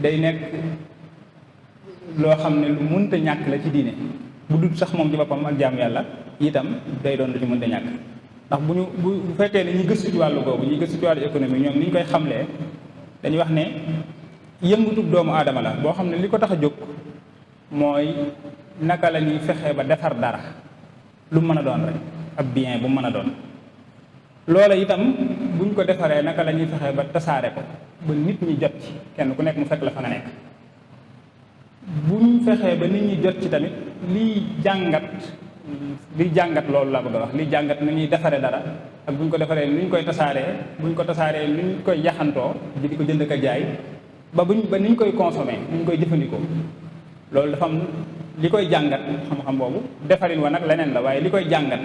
day nekk loo xam ne lu mënta ñàkk la ci diine bu dul sax moom ci boppam ak jaamu yàlla itam day doon lu ci mënta ñàkk. ndax bu fekkee ne ñi gëstu ci wàllu googu ñi gëstu ci wàllu économie ñoom ni ñu koy xamlee dañuy wax ne yëngutub doomu aadama la boo xam ne li ko tax a jóg mooy naka la ñuy fexe ba defar dara lu mën a doon rek ab bien bu mën a doon loola itam buñ ko defaree naka la ñuy fexe ba tasaare ko ba nit ñi jot ci kenn ku nekk mu fekk la fa nga nekk buñ fexee ba nit ñi jot ci tamit liy jàngat loolu laa bëgg a wax liy jàngat nu ñuy defaree dara ak buñ ko defaree nu ñu koy tasaaree buñ ko tasaaree nu ñu koy yaxantoo di ko jënd ko jaay ba ni ñu koy consommé ni ñu koy jëfandikoo loolu dafa am li koy jàngat xam-xam boobu defarin wa nag leneen la waaye li koy jàngat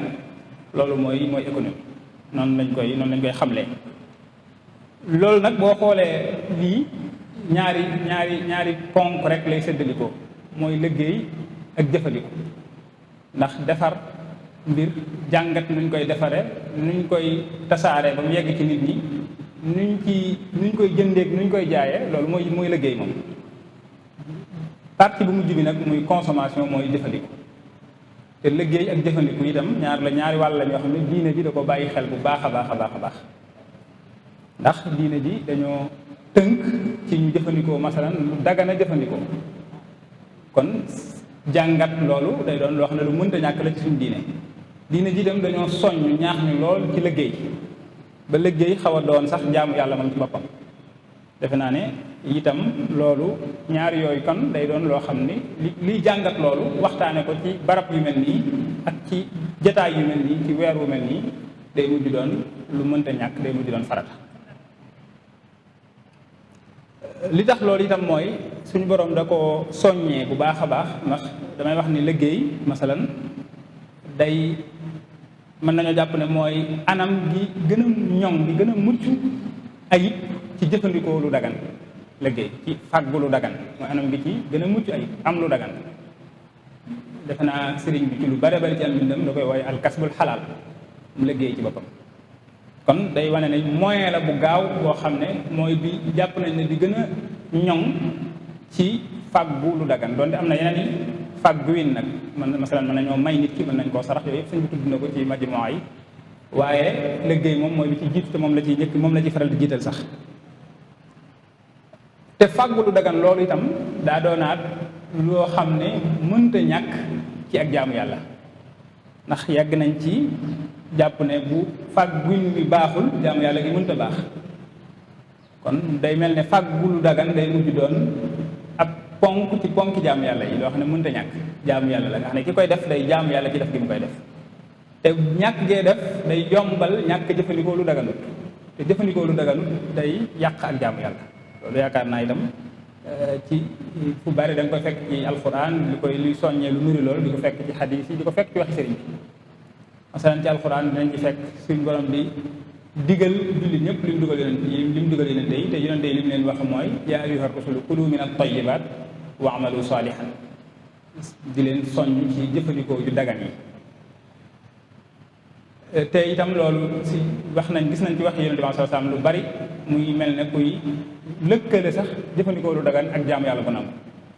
loolu mooy économie noonu lañ koy xamlee. loolu nag boo xoolee lii ñaari ponk rek lay séddalikoo mooy liggéey ak jëfandikoo ndax defar mbir jàngat nuñ koy defaree nuñ koy tasaaree ba mu yegg ci nit ñi nuñ koy jëndeek nuñ koy jaayee loolu mooy liggéey moom. partie bu mujj bi nag muy consommation mooy jëfandiku te liggéey ak jëfandiku itam ñaari wàll la ñoo xam ne diine ji da ko bàyyi xel bu baax a baax ndax diine ji dañoo tënk ci ñu jëfandikoo masalan lu dagana jëfandikoo kon jàngat loolu day doon loo xam ne lu mënta ñàkk la ci suñu diine ji itam dañoo soññ ñaax ñu lool ci liggéey ba liggéey xaw a doon sax jaamu yàlla moom ci boppam defe naa ne itam loolu ñaari yooyu kon day doon loo xam ni liy jàngat loolu waxtaane ko ci barab yu mel nii ak ci jataay yu mel nii ci weer wu mel nii day mujj doon lu mënta ñàkk day mujj doon farata. li tax loolu itam mooy suñu borom da ko soññee bu baax a baax ndax damay wax ni liggéey masalan day mën nañoo jàpp ne mooy anam gi gën a ñoŋ gi gën a mucc ayib ci jëfandikoo lu dagan liggéey ci fàggu lu dagan mooy anam gi ci gën a mucc ayib am lu dagan defe naa sëriñ bi ci lu bare bari ci am mbindam da koy wooye alkasbul xalaal mu liggéey ci boppam kon day wane ne moyen la bu gaaw boo xam ne mooy bi jàpp nañ ne di gën a ñoŋ ci fàggu lu dagan donte am na yeneen i fàgguwin nag masalan mën nañoo may nit ki mën nañ koo sarax yooyu yëpp sëñ bi tudd na ko ci majmuwa yi waaye liggéey moom mooy bi ci jiitu te moom la ciy njëkk moom la ci faral di jiital sax te fàggu lu dagan loolu itam daa doonaat loo xam ne mënta ñàkk ci ak jaamu yàlla ndax yàgg nañ ci jàpp ne bu fàgguñ bi baaxul jaamu yàlla gi mënta baax kon day mel ne fàggu lu dagan day mujj doon ab ponk ci ponk jaamu yàlla yi loo xam ne mënta ñàkk jaamu yàlla la nga xam ne ki koy def day jaamu yàlla ci def gi mu koy def te ñàkk gee def day yombal ñàkk jëfandikoo lu daganut te jëfandikoo lu daganut day yàq ak jaamu yàlla loolu yaakaar naa itam ci fu bari da nga koy fekk ci alxuraan luy soññee lu nuri loolu di ko fekk ci xadiis yi di ko fekk ci waxi sëriñ bi masalan ci alxuraan dinañ ci fekk suñu borom di digal jullit ñëpp li mu digal yonente yi te yonente yi li mu leen wax mooy yaa ayyuha rusulu kulu min at-tayyibaat wa amalu saalihan di leen soññ ci jëfandikoo yu dagan yi te itam loolu si gis nañ ci wax yonente bi sallallahu alayhi wasallam lu bari muy mel ne kuy lëkkale sax jëfandikoo lu dagan ak jaamu yàlla bu nangu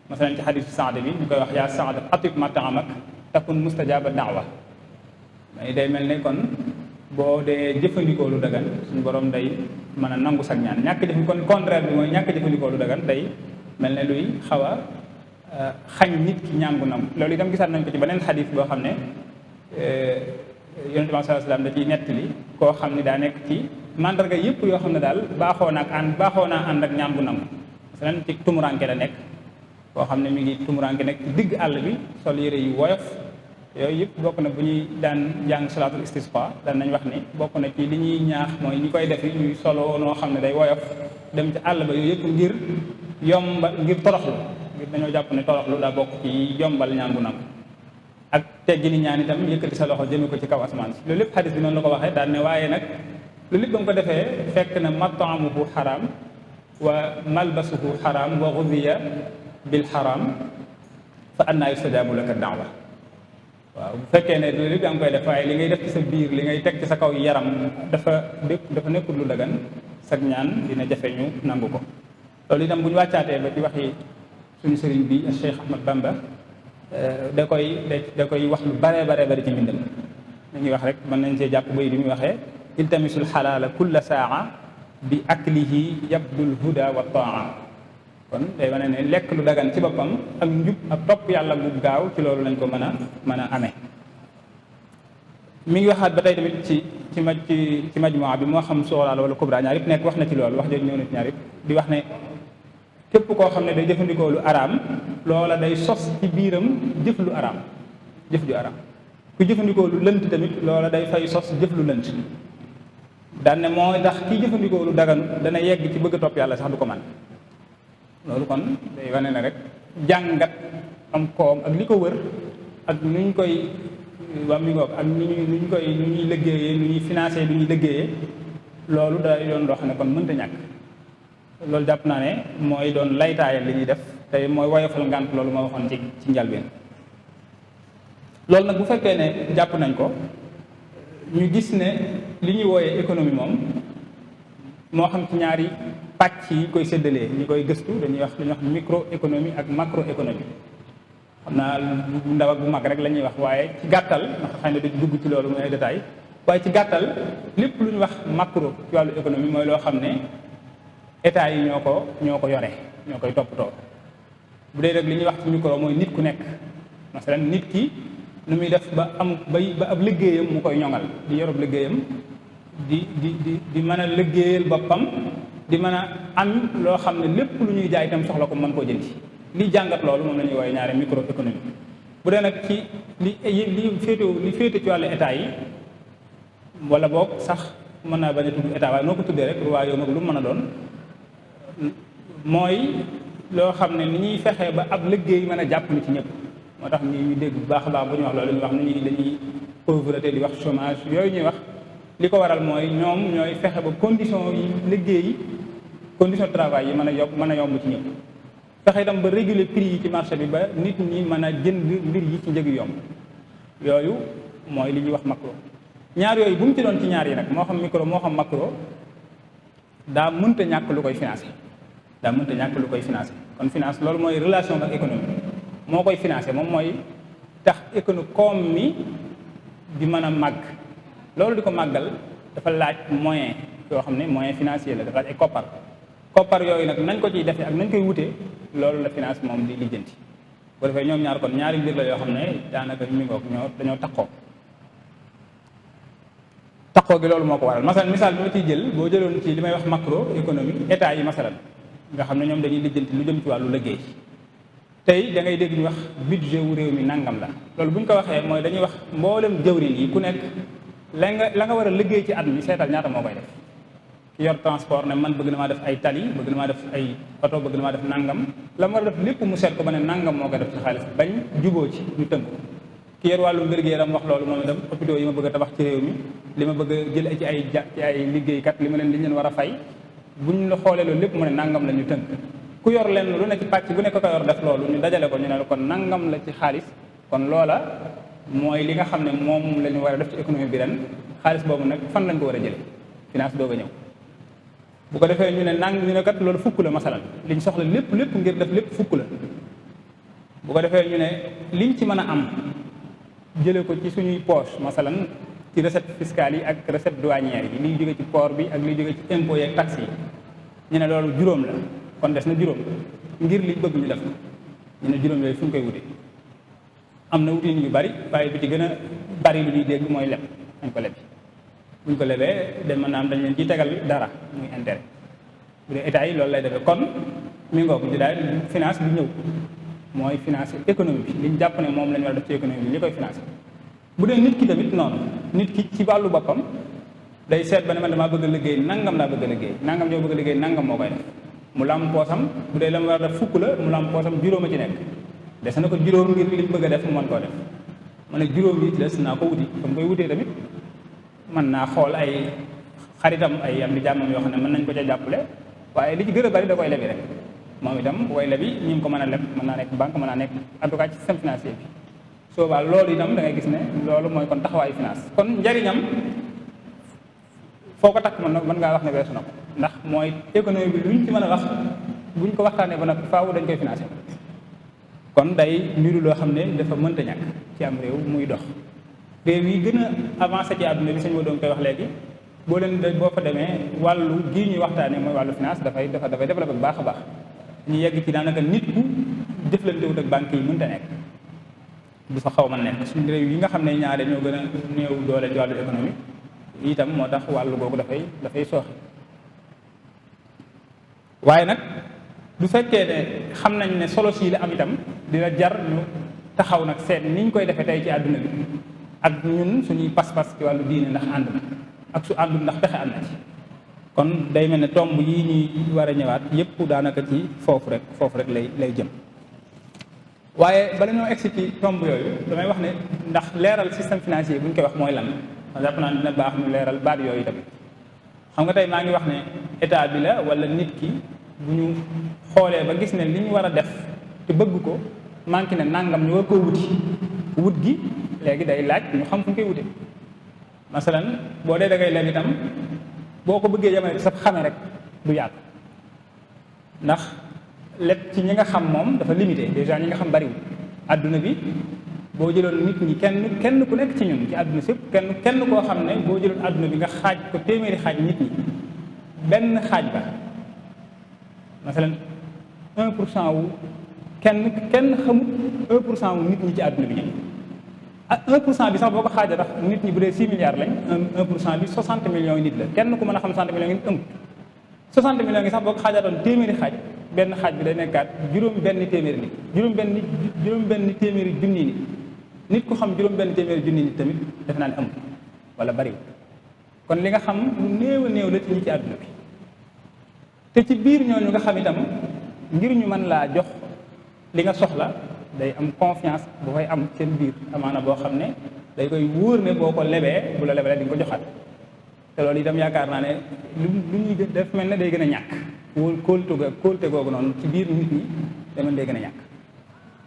masalan ci xadiisu Saad bi ñu koy wax yaa Saad atib mat'amak takun mustajaaba da'wa mais day mel ne kon boo dee jëfandikoo lu dagan suñu borom day mën a nangu sag ñaan ñàkk jëf kon contraire bi mooy ñàkk jëfandikoo lu dagan day mel ne luy xaw a xañ nit ki ñaan gu nangu loolu itam gisaat nañ ko ci beneen xadiis boo xam ne yonent bi sallallahu alayhi wasallam da ciy nettali koo xam ne daa nekk ci mandarga yëpp yoo xam ne daal baaxoo naa ànd ak ñaan bu nangu masalan ci tumuranke la nekk koo xam ne mi ngi tumuranke nekk ci digg àll bi sol yére yu woyof yooyu yëpp bokk na bu ñuy daan jàng salaatul istisqa daan nañ wax ni bokk na ci li ñuy ñaax mooy ñi koy def yi ñuy solo noo xam ne day woyof dem ci àll ba yooyu yëpp ngir toroxlu ngir dañoo jàpp ne toroxlu daa bokk ci yombal ñaan bu nangu ak teggi ni ñaan itam yëkkati sa loxo jëme ko ci kaw asamaan si loolu lépp xadis bi noonu la ko waxee daan ne waaye nag loolu lépp ba mu ko defee fekk na mat'amuhu xaraam wa malbasuhu xaraam wa ghudiya bil xaraam fa annaa yustajaabu laka da'wa waaw bu fekkee ne loolu lépp yaa ngi koy def waaye li ngay def ci sa biir li ngay teg ci sa kaw yaram dafa nekkul lu dagan sag ñaan dina jafe ñu nangu ko loolu itam bu ñu wàccaatee ba ci waxi suñu sëriñ bi Cheikh Ahmad Bamba da koy wax lu bare bari ci mbindam dañuy wax rek mën nañ see jàpp bay di muy waxee iltamisul xalaala kulla saa bi aklihi yabdul huda wa taa. kon day wane ne lekk lu dagan ci boppam ak njub ak topp yàlla bu gaaw ci loolu lañ ko mën a amee. mi ngi waxaat ba tey tamit ci majmuwa bi moo xam soxla wala kubra ñaar yëpp nekk wax na ci loolu wax jooju ñëw na ci ñaar yëpp di wax ne képp koo xam ne day jëfandikoo lu araam loola day sos ci biiram jëf lu araam jëf ju araam ku jëfandikoo lu lënt tamit loola day fay sos jëf lu lënt daan ne mooy tax ki jëfandikoo lu dagan dana yegg ci bëgg a topp yàlla sax du ko man loolu kon day wane ne rek jàngat am koom ak li ko wër ak nuñ koy waa mi ngoog ak nu ñuy liggéeyee nu ñuy financé lu ñuy liggéeyee loolu day doon loo xam ne kon mënta ñàkk loolu jàpp naa ne mooy doon laytaayal li ñuy def tey mooy woyofal ngànt loolu ma waxoon ci njalbeen loolu nag bu fekkee ne jàpp nañ ko ñu gis ne li ñuy wooyee économie moom moo xam ci ñaari pàcc yi koy séddalee ñi koy gëstu dañuy wax li ñuy wax microéconomie ak macroéconomie xam naa bu ndaw ak bu mag rek la ñuy wax waaye ci gàttal ndax xëy na dañu dugg ci loolu muy ay détails waaye ci gàttal lépp lu ñu wax macro ci wàllu économie mooy loo xam ne état yi ñoo ko yore ñoo koy toppatoo. bu dee rek li ñuy wax ci micro mooy nit ku nekk masalan nit ki nu muy def ba ab liggéeyam mu koy ñoŋal di yorob liggéeyam di mën a liggéeyal boppam di mën a am loo xam ne lépp lu ñuy jaay itam soxla ko mën koo jëndi. li jàngat loolu moom la ñuy wooye ñaari microéconomie bu dee nag ci li féete ci wàllu état yi wala boog sax mën naa bañ a tudd état waaye noo ko tuddee rek royaume ak lu mu mën a doon mooy loo xam ne ni ñuy fexee ba ab liggéey mën a jàpp ni ci ñëpp moo tax ñu dégg bu baax a baax bu ñu wax loolu ñu wax ni dañuy pauvreté di wax chômage yooyu ñuy wax li ko waral mooy ñoom ñooy fexe ba condition yi liggéey condition de travail yi mën a yomb ci ñëpp fexe itam ba réguler prix yi ci marché bi ba nit ñi mën a jënd mbir yi ci njëg yomb yooyu mooy li ñuy wax macro ñaar yooyu bu mu ci doon ci ñaar yi nag moo xam micro moo xam macro daa mënta ñàkk lu koy financé kon finance loolu mooy relation ak économie moo koy financé moom mooy tax économie koom mi di mën a màgg loolu di ko màggal dafa laaj moyen yoo xam ne moyen financier la dafa laaj ay koppar yooyu nag nañ ko ciy defee ak nañ koy wutee loolu la finance moom di lijjanti bu defee ñoom ñaar kon ñaari mbir la yoo xam ne daanaka mi ngoog dañoo taxoo gi loolu moo ko waral masalan misaal bi ma ciy jël boo jëloon ci li may wax macro économie état yi masalan nga xam ne ñoom dañuy lijjanti lu jëm ci wàllu liggéey tey da ngay dégg ñu wax budget wu réew mi nangam la loolu bu ñu ko waxee mooy dañuy wax mboolem jëwriñ yi ku nekk la nga war a liggéey ci at mi seetal ñaata moo koy def ki yor transport ne man bëgg na maa def ay tali bëgg na maa def ay oto bëgg na maa def nangam la ma war a def lépp mu seet ko ba ne nangam moo koy def ci xaalis bañ juboo ci ñu tënk ki yor wàllu wér-gu-yaram wax loolu moom itam hôpitaux yi ma bëgg a tabax ci réew mi li ma bëgg a jël ci ay liggéeykat li leen war a fay buñ la xoolee loolu lépp mu ne nangam la ñu tënk ku yor leen lu ne ci pàcc bu nekk ko yor def loolu ñu dajale ko ñu ne la kon nangam la ci xaalis kon loola mooy li nga xam ne moom la ñu war a def ci économie bi ren xaalis boobu nag fan lañ ko war a jële finance doog a ñëw bu ko defee ñu ne kat loolu fukk la masalan liñ soxla lépp ngir def lépp fukk la bu ko defee ñu ne liñ ci mën a am jële ko ci suñuy poche masalan ci recette fiscale yi ak recette douanière yi liy jóge ci port bi ak liy jóge ci impôts yi ak taxes yi ñu ne loolu juróom la kon des na juróom ngir liñ bëgg ñu def ko ñu ne juróom yooyu fu ñu koy wute am na wutin yu bari waaye bi ci gën a bari lu ñuy dégg mooy leb dañ ko lebi buñ ko lebee de mën naa am dañ leen ciy tegal dara muy intérêt bu dee état yi loolu lay defee kon mi ngoog di daal finance bi ñëw mooy finance économie bi liñ jàpp ne moom la ñu war a def ci économie bi li koy financé bu dee nit ki tamit noonu nit ki ci wàllu boppam day seet ba ne man damaa bëgg a liggéey nangam laa bëgg a liggéey nangam ñoo bëgg a liggéey nangam moo koy def mu lam poosam bu dee la mu war a def fukk la mu lam poosam juróom a ci nekk des na ko juróom ngir liñ bëgg a def mu mën koo def ma ne juróom yi des naa ko wuti comme koy wutee tamit mën naa xool ay xaritam ay am di jàmmam yoo xam ne mën nañ ko ca jàppale waaye li ci gën a bari da koy lebi rek moom itam booy lebi ñi ngi ko mën a leb mën naa nekk banque mën naa nekk en tout cas ci système financier bi soobaa loolu itam da ngay gis ne loolu mooy kon taxawaayu finance kon njariñam foo ko takk mën ngaa wax ne weesu na ko ndax mooy économie bi luñ ci mën a wax buñ ko waxtaanee ba nag faaw dañ koy financé kon day mbiru loo xam ne dafa mënta ñàkk ci am réew muy dox. réew yi gën a avancé ci àdduna bi sëñ moo doon koy wax léegi boo leen boo fa demee wàllu gii ñuy waxtaanee mooy wàllu finance dafay développé bu baax a baax ñu yegg ci daanaka nit ku jëflantewut ak banque yi mënta nekk du fa xaw ma nekk suñu réew yi nga xam ne ñaare ñoo gën a néew doole ci wàllu économie itam moo tax wàllu googu dafay sooxe waaye nag du fekkee ne xam nañ ne solo sii la am itam dina jar ñu taxaw nag seet niñ koy defee tey ci àdduna bi ak ñun suñuy pas-pas ci wàllu diine ndax ànd na ak su àndul ndax pexe am na ci kon day mel ne tomb yi ñuy war a ñëwaat yépp daanaka ci foofu rek lay jëm waaye bala ñoo egsi ci tomb yooyu damay wax ne ndax leeral système financier bu ñu koy wax mooy lan jàpp naa dina baax ñu leeral baat yooyu tamit xam nga tey maa ngi wax ne état bi la wala nit ki bu ñu xoolee ba gis ne li ñu war a def te bëgg ko manqué ne nangam ñu war koo wuti wut gi léegi day laaj ñu xam fu ñu koy wute masalan boo dee da ngay leb itam boo ko bëggee yemale sax xame rek du yàgg ndax lépp ci ñi nga xam moom dafa limité déjà ñi nga xam bariwul adduna bi boo jëloon nit ñi kenn ku nekk ci ñun ci adduna sépp kenn koo xam ne boo jëloon adduna bi nga xaaj ko téeméeri xaaj nit ñi benn xaaj ba masalan 1% wu kenn xamut 1% wu nit ñi ci adduna bi ñëpp ah 1% bi sax boo ko xaajee tax nit ñi bu dee 6 milliards lañ 1% bi 60 millions nit la kenn ku mën a xam 60 millions yi ëmb 60 millions yi sax boo ko xaajaatoon téeméeri xaaj benn xaaj bi day nekkaat juróom-benn téeméeri nit juróom-benn téeméeri junni nit ku xam juróom-benn téeméeri junni nit tamit def naa ne ëmb wala bariwul kon li nga xam lu néew a néew la ci ñi ci àdduna bi te ci biir ñooñu nga xam itam ngir ñu mën laa jox li nga soxla day am confiance bu fay am seen biir amaana boo xam ne day koy wóor ne boo ko lebee bu la lebalee di nga ko joxaat te loolu itam yaakaar naa ne lu ñuy def mel ne day gën a ñàkk kóolte googu noonu ci biir nit ñi demen day gën a ñàkk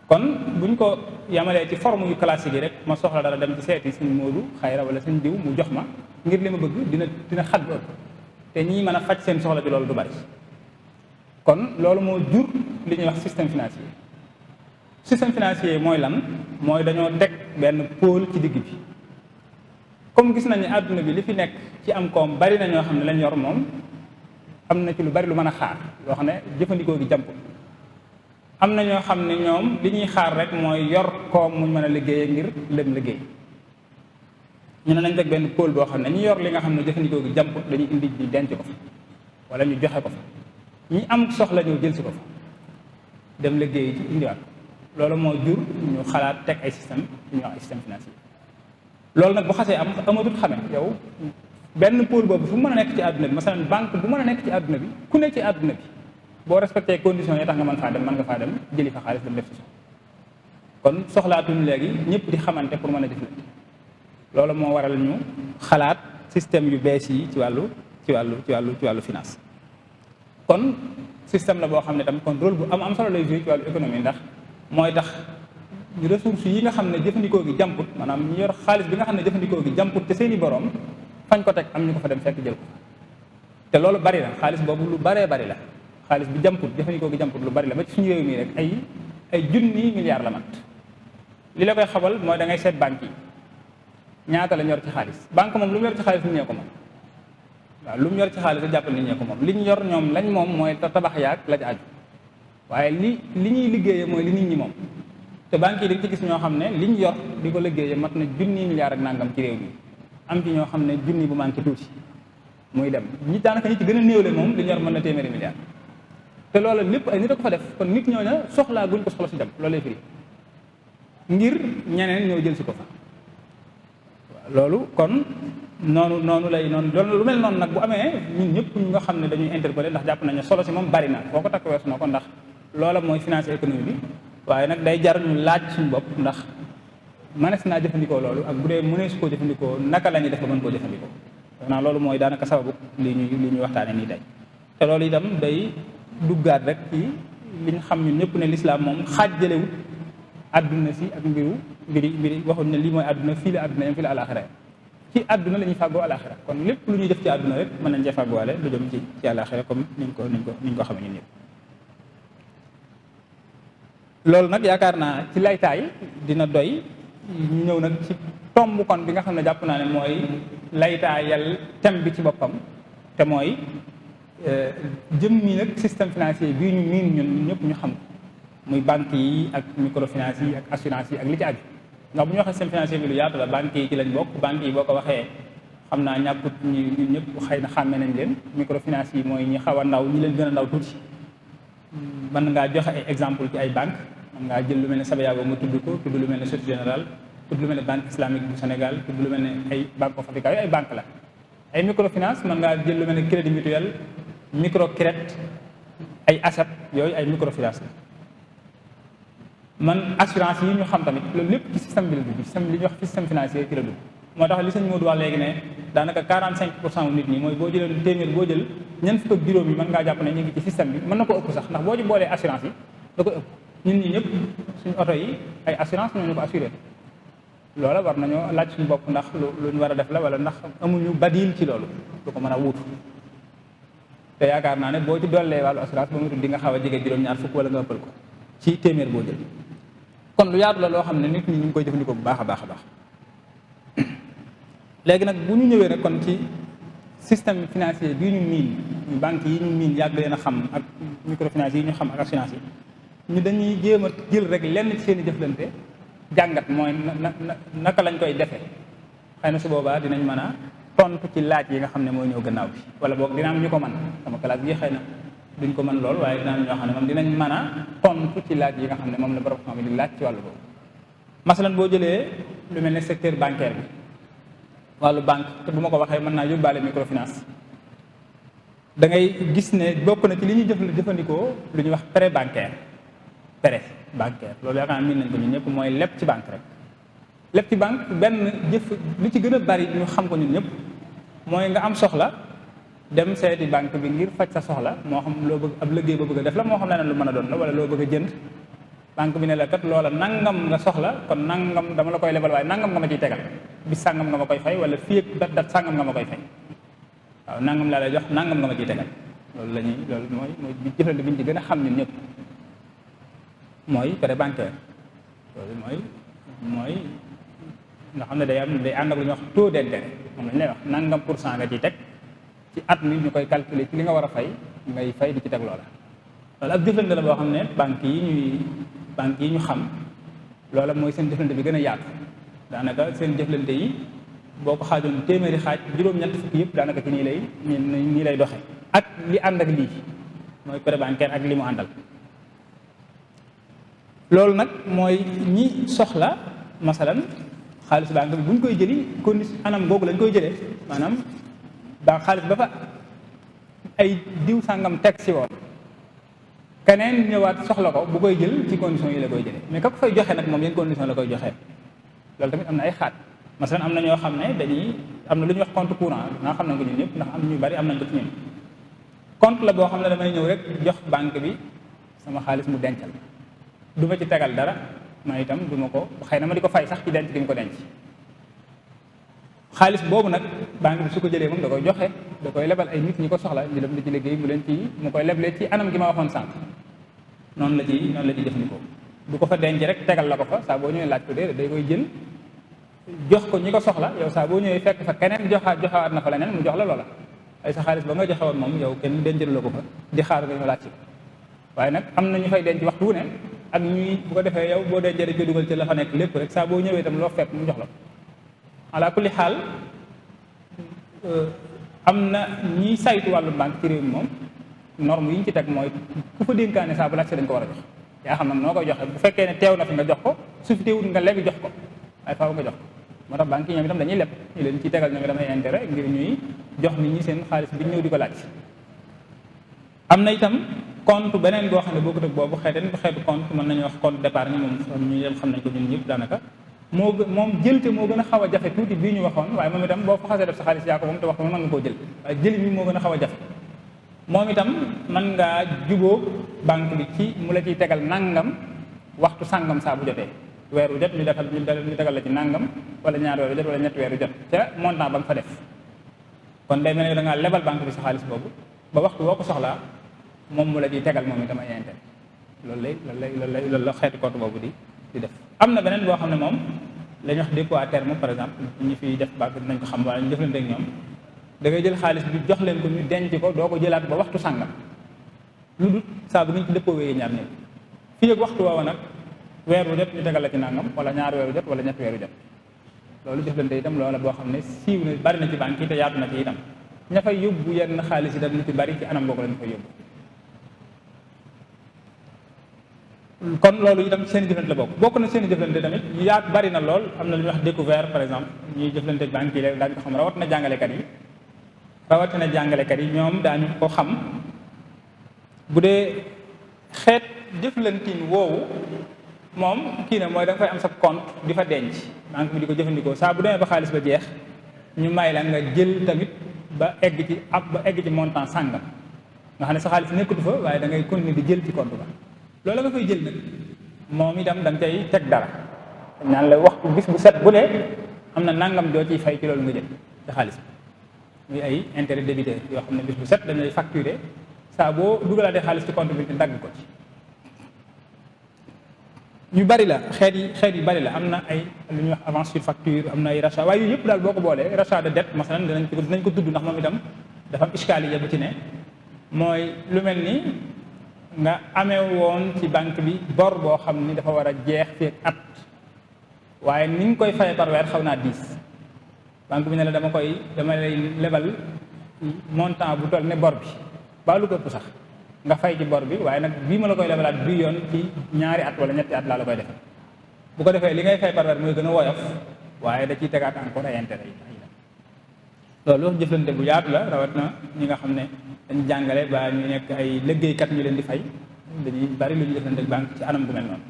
kon buñ ko yamalee ci forme yu classique yi rek ma soxla dara dem ci seeti suñ Moodu Xayra wala suñ diw mu jox ma ngir li ma bëgg dina xat bu ëpp te ñii mën a faj seen soxla ci loolu du bari kon loolu moo jur li ñuy wax système financier mooy lan mooy dañoo teg benn pôle ci digg bi comme gis nañu àdduna bi li fi nekk ci am koom bari na ñoo xam ne lañ yor moom am na ci lu bari lu mën a xaar loo xam ne jëfandikoo gi jàmp am na ñoo xam ne ñoom li ñuy xaar rek mooy yor koom muñ mën a liggéeyee ngir dem liggéey ñu ne nañ teg benn pôle boo xam ne ñi yor li nga xam ne jëfandikoo gi jàmp dañuy indi di denc ko fa wala ñu joxe ko fa ñi am soxla ñëw jël si ko fa dem liggéey ci indiwaat ko loolu moo jur ñu xalaat teg ay système yu ñuy wax ay système financier loolu nag bu xasee am amatul xame yow benn pôle boobu fu mën a nekk ci àdduna bi masalan banque bu mën a nekk ci àdduna bi ku nekk ci àdduna bi boo respecté conditions yi tax nga mën faa dem mën nga faa dem jëli fa xaalis dem def ci soxla kon soxlaatuñ léegi ñëpp di xamante pour mën a jëflante loolu moo waral ñu xalaat système yu bees yi ci wàllu finance kon système la boo xam ne tam kon rôle bu am solo lay jouer ci wàllu économie ndax mooy tax ressources yi nga xam ne jëfandikoo gi jàmput maanaam ñu yor xaalis bi nga xam ne jëfandikoo gi jàmput te seeni borom fañ ko teg am ñu ko fa dem fekk jël ko te loolu bari na xaalis boobu lu baree bari la xaalis bi jàmput jëfandikoo gi jàmput lu bari la ba ci suñu réew mi rek ay junni milliards la mat li la koy xabal mooy da ngay seet banque yi ñaata la ñor ci xaalis banque moom lu mu yor ci xaalis nit ñee ko moom waaw lu mu yor ci xaalis da jàppal nit ñee ko moom li ñu yor ñoom lañ moom mooy tabax yaag la ci aju waaye li ñuy liggéeyee mooy li nit ñi moom te banque yi dañ ci gis ñoo xam ne li ñu yor di ko liggéeyee mat na junni milliards ak nangam ci réew mi am ci ñoo xam ne junni bu manqué tuuti muy dem ñi daanaka ñi ci gën a néewle moom li ñu yor mën na téeméeri milliards te loolu lépp ay nit a ko fa def kon nit ñooña soxlaa guñ ko soxla si dem loolu lay firi ngir ñeneen ñoo jël si ko fa loolu kon noonu lay lu mel noonu nag bu amee ñun ñëpp ñu nga xam ne dañuy interpeller ndax jàpp nañu solo si moom bari na foo ko takk weesu na ko ndax loola mooy financer économie bi waaye nag day jar ñu laaj suñu bopp ndax mënees naa jëfandikoo loolu ak bu dee mënees koo jëfandikoo naka la ñuy def ba mën koo jëfandikoo xanaa loolu mooy daanaka sababu li ñuy waxtaane nii tey te loolu itam day duggaat rek ci li ñu xam ñun ñëpp ne lislaam moom xaajjalewut àdduna si ak mbiri waxuñ ne lii mooy àdduna fii la àdduna yam fii la àlaxira ci àdduna la ñuy fàggoo àlaxira kon lépp lu ñuy def ci àdduna rek mën nañ cee fàgguwaale lu jëm ci àlaxira comme niñ ko xamee ñun ñëpp loolu nag yaakaar naa ci laytaay dina doy ñu ñëw nag ci tomb kon bi nga xam ne jàpp naa ne mooy laytaayal thème bi ci boppam te mooy jëmmi nag système financier bii ñu miin ñun ñëpp ñu xam muy banques yi ak microfinance yi ak assurance yi ak li ci aju ndax bu ñu waxee système financier bi lu yaatu la banques yi ci lañ bokk banques yi boo ko waxee xam naa ñàkkut ñun ñëpp xëy na xàmme nañ leen microfinance yi mooy ñi xaw a ndaw ñi leen gën a ndaw tuuti mën ngaa joxe ay exemple ci ay banques mën ngaa jël lu mel ne Sabaya nga tudd ko tudd lu mel ne Société Générale tudd lu mel ne banque islamique bu Sénégal tudd lu mel ne ay banque of Africa yooyu ay banque la ay microfinance mën ngaa jël lu mel ne crédit mutuel microcrédit ay ASEP yooyu ay microfinance la man assurance yi ñu xam tamit loolu lépp ci système bi la dugg système li ñuy wax système financier ci la dugg moo tax li sëñ Modou wax léegi ne daanaka 45% wu nit ñi mooy boo jëlee téeméer boo jël ñeent fukk ak juróom yi mën ngaa jàpp ne ñu ngi ci système bi mën na ko ëpp sax ndax boo ci boolee assurance yi da ko ëpp ñun ñi ñëpp suñu oto yi ay assurance ñoo ñu ko assuré loola war nañoo laaj suñu bopp ndax lu ñu war a def la wala ndax amuñu badil ci loolu lu ko mën a wuutu te yaakaar naa ne boo ci dollee wàllu assurance ba mu tudd di nga xaw a jege juróom-ñaar fukk wala nga ëppal ko ci téeméer boo jël kon lu yaatu la loo xam ne nit ñi ñu ngi koy jëfandikoo bu baax a baax a baax léegi nag bu ñu ñëwee nag kon ci système financier bii ñu miin banques yi ñu miin yàgg leen a xam ak microfinance yi ñu xam ak assurance yi ñu dañuy jéem a jël rek lenn ci seen i jëflante jàngat mooy naka lañ koy defee xëy na su boobaa dinañ mën a tontu ci laaj yi nga xam ne mooy ñëw gannaaw bi wala boog dina am ñu ko mën sama classe bi xëy na duñ ko mën lool waaye dina am ñoo xam ne moom dinañ mën a tontu ci laaj yi nga xam ne moom la borom xam ne di laaj ci wàllu boobu masalan boo jëlee lu mel ne secteur bancaire bi wàllu banque te bu ma ko waxee mën naa yóbbaale microfinance da ngay gis ne bokk na ci li ñuy jëfandikoo lu ñuy wax prêt bancaire loolu yaakaar naa miin nañ ko ñun ñëpp mooy leb ci banque rek leb ci banque benn jëf li ci gën a bari ñu xam ko ñun ñëpp mooy nga am soxla dem seeti banque bi ngir faj sa soxla moo xam loo bëgg ab liggéey ba bëgg a def la moo xam leneen lu mën a doon la wala loo bëgg a jënd banque bi ne la kat loola nangam nga soxla kon nangam dama la koy lebal waaye nangam nga ma ciy tegal bis sàngam nga ma koy fay wala fii ak dat sàngam nga ma koy fay waaw nangam laa lay jox nangam nga ma ciy tegal loolu mooy bi jëflante bi ñu ci gën a xam ñun ñëpp mooy prêt bancaire loolu mooy nga xam ne day ànd ak lu ñuy wax taux d'intérêt moom lañ lay wax nangam % nga ciy teg ci at mi ñu koy calculer ci li nga war a fay ngay fay di ci teg loola loolu ab jëflante la boo xam ne banque yi ñu xam loola mooy seen jëflante bi gën a yaatu daanaka seen jëflante yi boo ko xaajoon téeméeri xaaj juróom-ñett fukki yëpp daanaka ci nii lay doxe ak li ànd ak lii mooy prêt bancaire ak li mu àndal loolu nag mooy ñi soxla masalan xaalis banque bi bu ñu koy jëli condition anam googu lañ koy jëlee maanaam ba xaalis ba fa ay diw sàngam teg si woon keneen ñëwaat soxla ko bu koy jël ci condition yi la koy jëlee mais ka ko fay joxe nag moom yan condition la koy joxee loolu tamit am na ay xaat masalan am na ñoo xam ne am na lu ñuy wax compte courant nga xam nañ ko ñun ñëpp ndax am ñu bari am nañ ko ci ñun compte la boo xam ne damay ñëw rek jox banque bi sama xaalis mu dencal du ma ci tegal dara ma itam du ma ko xëy na ma di ko fay sax ci denc gi mu ko denc xaalis boobu nag banque bi su ko jëlee moom da koy joxe da koy lebal ay nit ñi ko soxla ñu dem di ci liggéey mu koy leble ci anam gi ma waxoon sànq noonu la ci jëfandikoo du ko fa denc rek tegal la ko fa saa boo ñëwee laaj ko déedéet day koy jël jox ko ñi ko soxla yow saa boo ñëwee fekk fa keneen joxewaat na fa leneen mu jox la loola ay sa xaalis ba nga joxe woon moom yow kenn dencalu la ko fa di xaar nga ñu laaj ci waaye nag am na ñu fay denc waxtu wu ne ak ñuy bu ko defee yow boo dencee dañ koy dugal ci la fa nekk lépp rek saa boo ñëwee itam loo fekk mu jox la ala kulli xaal am na ñiy saytu wàllu banque ci réew mi moom norme yi ñu ci teg mooy ku fa dénkaane saa bu laajte dañ ko war a jox yaa xam nag noo koy joxe bu fekkee ne teew na fi nga jox ko su fi teewul nga lebi jox ko waaye faaw nga jox ko moo tax banque yi ñoom itam dañuy leb ñu leen ciy tegal ñoom itam ay intérêt ngir ñuy jox nit ñi seen xaalis bi ñëw di ko laaj am na itam compte beneen boo xam ne bokkut ak boobu xeetu compte mën nañu wax compte d'épargne moom ñu yem xam nañ ko ñun ñëpp daanaka moom jëlte moo gën a xaw a jafe tuuti bii ñu waxoon waaye moom itam boo fa xasee def sa xaalis yaa ko moom te waxtu mën nga koo jël waaye jëli mi moo gën a xaw a jafe moom itam mën ngaa jubóog banque bi ci mu la ciy tegal nangam waxtu sàngam saa bu jotee weeru jot ñu tegal la ci nangam wala ñaari weeru jot wala ñetti weeru jot ca montant ba nga fa def kon day mel ne da ngaa lebal banque bi sa xaalis boobu ba waxtu boo ko soxlaa moom mu la ciy tegal moom itam ay intérêt loolu la xeetu compte boobu di def. am na beneen boo xam ne moom la ñuy wax dépôt à terme par exemple ñu fiy def banque dinañ ko xam wala ñu jëflante ak ñoom da ngay jël xaalis bi jox leen ko ñu denc ko doo ko jëlaat ba waxtu sàngam lu dul saa bu ñu ci dépôt wéyee ñaar ñëpp fii ak waxtu woowu nag weer wu jot ñu tegal la ci nangam wala ñaar weeru jot wala ñetti weeru jot loolu jëflante itam loola boo xam ne siiw na bari na ci banque yi te yaatu na ci itam ña fay yóbbu yenn xaalis itam lu ci bari ci anam boobu la ñu fay yóbbu. kon loolu itam seen i jëflante la bokk na seen i jëflante tamit yaat bari na lool am na lu ñuy wax découvert par exemple ñuy jëflante banque yi léegi daañu ko xam rawatina jàngalekat yi ñoom daañu ko xam bu dee xeet jëflantiin woowu moom kii ne mooy da nga fay am sa compte di fa denc banque bi di ko jëfandikoo saa bu demee ba xaalis ba jeex ñu may la nga jël tamit ba egg ci montant sàngam nga xam ne sa xaalis nekkatu fa waaye da ngay continuer di jël ci compte ba loolu nga fay jël nag moom itam da nga cay teg dara naan la waxtu bis bu set bu ne am na nangam joo ciy fay ci loolu nga jël ci xaalis bi muy ay intérêt débité yoo xam ne bis bu set dañ lay facturer saa boo dugalaatee xaalis ci compte bi te dagg ko ci yu bari la xeet yu bari la am na ay lu ñuy wax avance sur facture am na ay rachat waaye yooyu yëpp daal boo ko boolee rachat de dette masalan dinañ ko tudd ndax moom itam dafa am iskaliya bu ci ne mooy lu mel ni nga amee woon ci banque bi bor boo xam ni dafa war a jeex fii ak at waaye ni nga koy fayee par weer xaw naa diis banque bi ne la dama lay lebal montant bu toll ne bor bi ba lu ko ëpp sax nga fay ci bor bi waaye nag bii ma la koy lebalaat bii yoon ci ñaari at wala ñetti at laa la koy defal bu ko defee li ngay fay par weer mooy gën a woyof waaye da ciy tegaat encore ay intérêt yi loolu jëflante bu yaatu la rawat na ñi nga xam ne dañu jàngale ba ñu nekk ay liggéeykat ñu leen di fay dañuy bari lu ñu jëflante ak banque ci anam bu mel noonu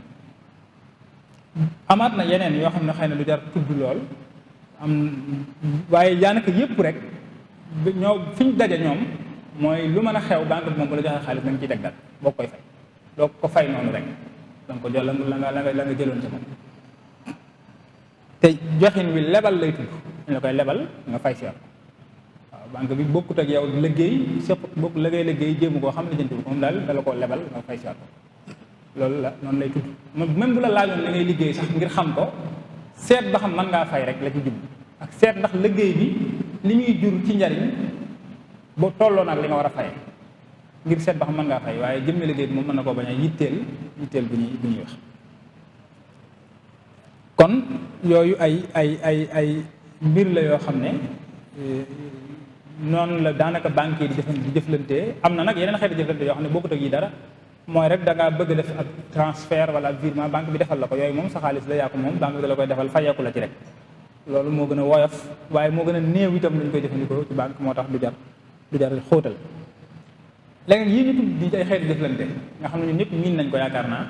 amaat na yeneen yoo xam ne xëy na lu jar tudd lool waaye daanaka yëpp rek ñoo fi ñu daje ñoom mooy lu mën a xew banque bi moom bu la joxee xaalis da nga ciy teg dal boo koy fay doo ko fay noonu rek donc jël la nga jëloon ci moom te joxin wi lebal lay tudd ñu la koy lebal nga fay si waaw banque bi bokkut ak yow liggéey bokk liggéey jéemu koo xam ne jëntu moom daal dala koo lebal nga fay si waat loolu la noonu lay tudd même bu la laajoon li ngay liggéey sax ngir xam ko seet ba xam mën ngaa fay rek la ci jub ak seet ndax liggéey bi li muy jur ci njariñ boo tolloo nag li nga war a fay ngir seet ba xam mën ngaa fay waaye jëmmi liggéey bi moom mën na koo bañ a yitteel bu ñuy wax kon yooyu ay mbir la yoo xam ne noonu la daanaka banque yi di jëflante am na nag yeneen xeeti jëflante yoo xam ne bokkut ak yi dara mooy rek da ngaa bëgg def ak transfert wala virement banque bi defal la ko yooyu moom sa xaalis la yaa ko moom banque bi da la koy defal fayeeku la ci rek loolu moo gën a woyof waaye moo gën a néew itam lañ koy jëfandikoo ci banque moo tax du jar xóotal léegi yii ñu tudd di ay xeeti jëflante nga xam ne ñun ñëpp miin nañ ko yaakaar naa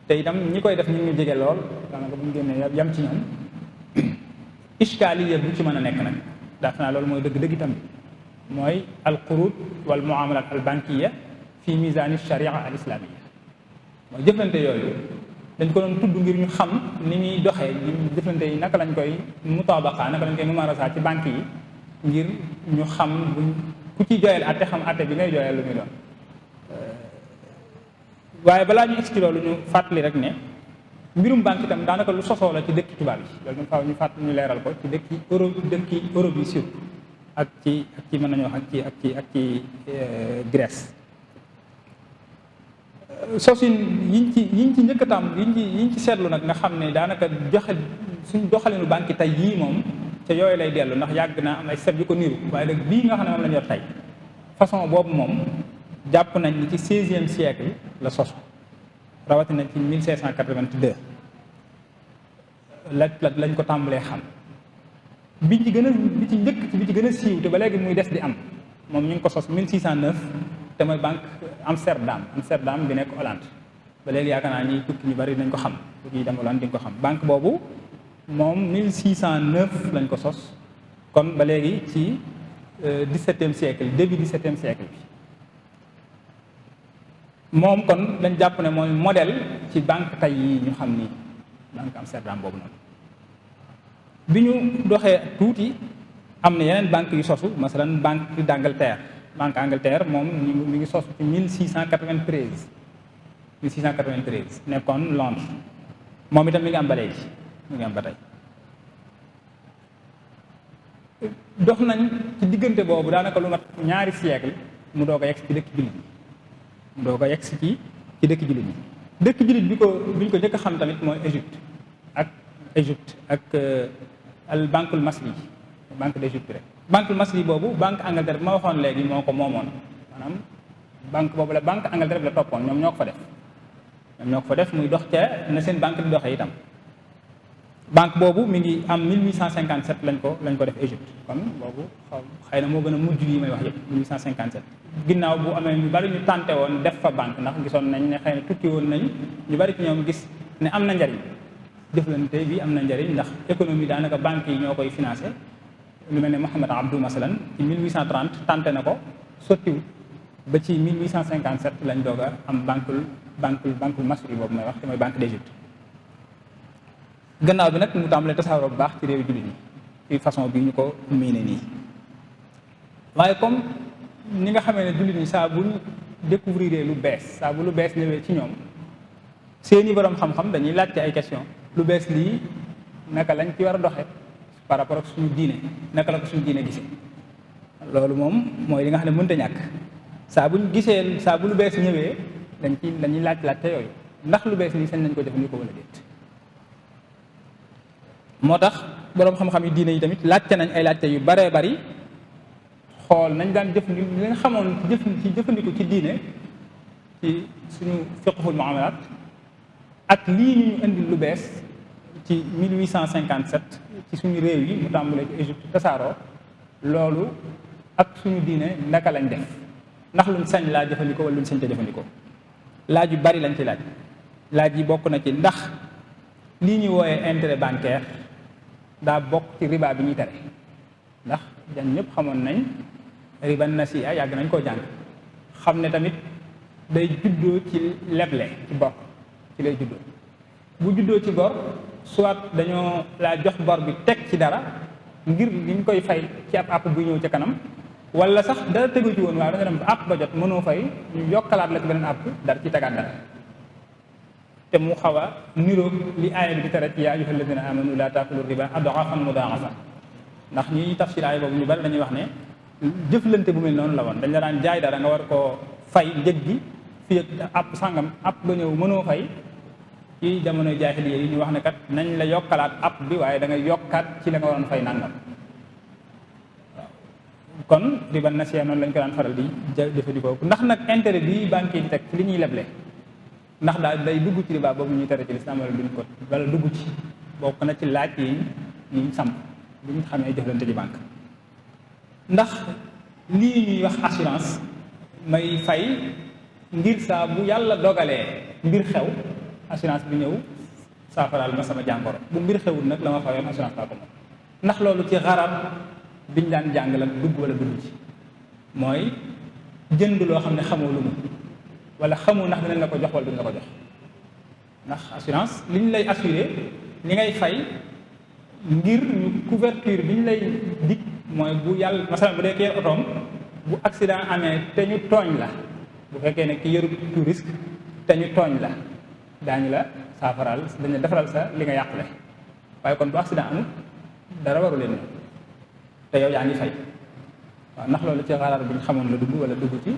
te itam ñi koy def ñu ngi jege lool daanaka bu ñu génnee yam ci ñoom iskaliya bu ci mën a nekk nag daaf naa loolu mooy dëgg-dëgg itam mooy al qurud wal muamalat al bankiya fi misani sharia al islamia mooy jëflante yooyu dañ ko doon tudd ngir ñu xam ni ñuy doxee jëflante yi naka lañ koy mutabaqa naka lañ koy mumarasa ci banque yi ngir ñu xam ku ci jooyal atte xam atte bi ngay jooyal lu muy doon waaye balaa ñu expliqué loolu ñu fàttali rek ne mbirum banque itam daanaka lu sosoo la ci dëkki tubaab yi loolu ñu faaw ñu fàttali ñu leeral ko ci dëkki Europe yi surtout ak ci mën nañoo wax ak ci Grèce sosin yiñ ci njëkk a tàmm yiñ ci seetlu nag nga xam ne daanaka suñ doxalinu banque tey yii moom te yooyu lay dellu ndax yàgg naa am ay set yu ko niru waaye nag bii nga xam ne moom la ñu yor tey façon boobu moom jàpp nañ ni ci 16e siècle la sosu rawatina ci 1582 lañ ko tàmbalee xam bi ci gën a siiw te ba léegi muy des di am moom ñu ngi ko sos 1609 te mooy banque Amsterdam bi nekk Hollande ba léegi yaakaar naa ñi tukki ñu bari nañ ko xam ñuy dem Hollande di nga ko xam banque boobu moom 1609 lañ ko sos kon ba léegi ci 17e siècle début 17e siècle bi moom kon dañ jàpp ne mooy modèle ci banque tey yi ñu xam ni banque Amsterdam boobu noonu bi ñu doxee tuuti am na yeneen banque yu sosu masalan banque Angleterre moom mi ngi sosu ci 1693 1693 nekkoon Londres moom itam mi ngi am ba léegi mi ngi am ba tey. dox nañ ci diggante boobu daanaka lu mat ñaari siècle mu doog a yegg ci dëkk jullit bi mu doog a yegg ci dëkk jullit bi. dëkk jullit bi ñu ko njëkk a xam tamit mooy Égypte ak al banqueul masri banque d'Égypte rek. banqueul masri boobu banque Angleterre bi ma waxoon léegi moo ko moomoon maanaam banque boobu la banque Angleterre bi la toppoon ñoom ñoo ko fa def muy dox ca na seen banque di doxee itam. banque boobu mi ngi am 1857 lañ ko def Égypte kon boobu xëy na moo gën a mujj yi may wax yëpp 1857. ginnaaw bu amee ñu bari ñu tànte woon def fa banque ndax gisoon nañ ne xëy na tukki woon nañ ñu bari ci ñoom gis ne am na njariñ jëflante bi am na njariñ ndax économie daanaka banque yi ñoo koy financé. lu mel ne Mohamed Abdou masalan ci 1830 tànte na ko sottiwut ba ci 1857 lañ doog a am banqueul masri boobu may wax te mooy banque d'Égypte. gannaaw bi nag mu tàmbalee tasaaroo bu baax ci réewi jullit yi ci façon bi ñu ko miine nii waaye comme ni nga xamee ne jullit ñi saa bu ñu découvrir lu bees saa bu lu bees ñëwee ci ñoom seeni borom xam-xam dañuy laajte ay question lu bees lii naka lañ ci war a doxe par rapport ak suñu diine naka la ko suñu diine gisee loolu moom mooy li nga xam ne mënta ñàkk saa bu ñu gisee saa bu lu bees ñëwee dañuy laajte yooyu ndax lu bees nii sañ nañ ko jëfandikoo wala déet. moo tax boroom xam-xam yi diine yi tamit laajte nañ ay laajte yu baree bari xool nañ daan jëfandiku li nga xamoon ci jëfandiku ci diine ci suñu fiqhul muamalat ak lii ñu indi lu bees ci 1857 ci suñu réew yi mu tàmbalee ci Égypte tasaaroo loolu ak suñu diine naka lañ def ndax luñ sañ laa jëfandikoo wala luñ sañ te jëfandikoo laaj yu bari lañ ci laaj yi bokk na ci ndax lii ñuy wooyee intérêt bancaire daa bokk ci riba bi ñuy tere ndax jan ñëpp xamoon nañ riba nasiya yàgg nañ koo jàng xam ne tamit day juddoo ci leble ci bor ci lay juddoo bu juddoo ci bor soit dañoo laa jox bor bi teg ci dara ngir li ñu koy fay ci ab àpp bu ñëw ca kanam wala sax dara tegu ci woon waaye da nga dem ba àpp ba jot mënoo fay ñu yokkalaat la ci beneen àpp dara ci tegaat dara te mu xaw a niroog li aaya bi di tere ci yaa ayyuhal ladina amanu laa taakulu riba ad'afan mudaafa ndax ñi tafsir aaya boobu ñu bari dañuy wax ne jëflante bu mel noonu la woon dañ la daan jaay dara nga war koo fay njëg gi fii ak àpp sàngam àpp ba ñëw mënoo fay ci jamono jaahiliya yi ñu wax ne kat nañ la yokkalaat àpp bi waaye da nga yokkaat ci la nga waroon fay nangam kon riba nasiya noonu lañ ko daan faral di jëfandikoo ndax nag intérêt bi banque yi di teg ci li ñuy leble ndax daal day dugg ci riba boobu ñuy tere ci lislaam wala duñ ko wala dugg ci bokk na ci laaj yi ñu samp bu ñu xamee jëflante ci banque ndax lii ñuy wax assurance may fay ngir saa bu yàlla dogalee mbir xew assurance bi ñëw saafaraal ma sama jàngoro bu mbir xewul nag la ma fayoon assurance baa ko moom ndax loolu ci xarab biñ daan jàng la dugg wala dugg ci mooy jënd loo xam ne xamoo lu mu wala xamoo ndax dinañ la ko jox wala duñ la ko jox ndax assurance li ñu lay assuré li ngay fay ngir ñu couverture bi ñu lay dig mooy bu yàlla masalan bu dee ki yor otoom bu accident amee te ñu tooñ la bu fekkee ne ki yoru tout risque te ñu tooñ la daañu la saafaraal dañu defaral sa li nga yàqule waaye kon bu accident amul dara waru leen te yow yaa ngi fay waaw ndax loolu ci xalaat bi ñu xamoon la dugg wala dugg ci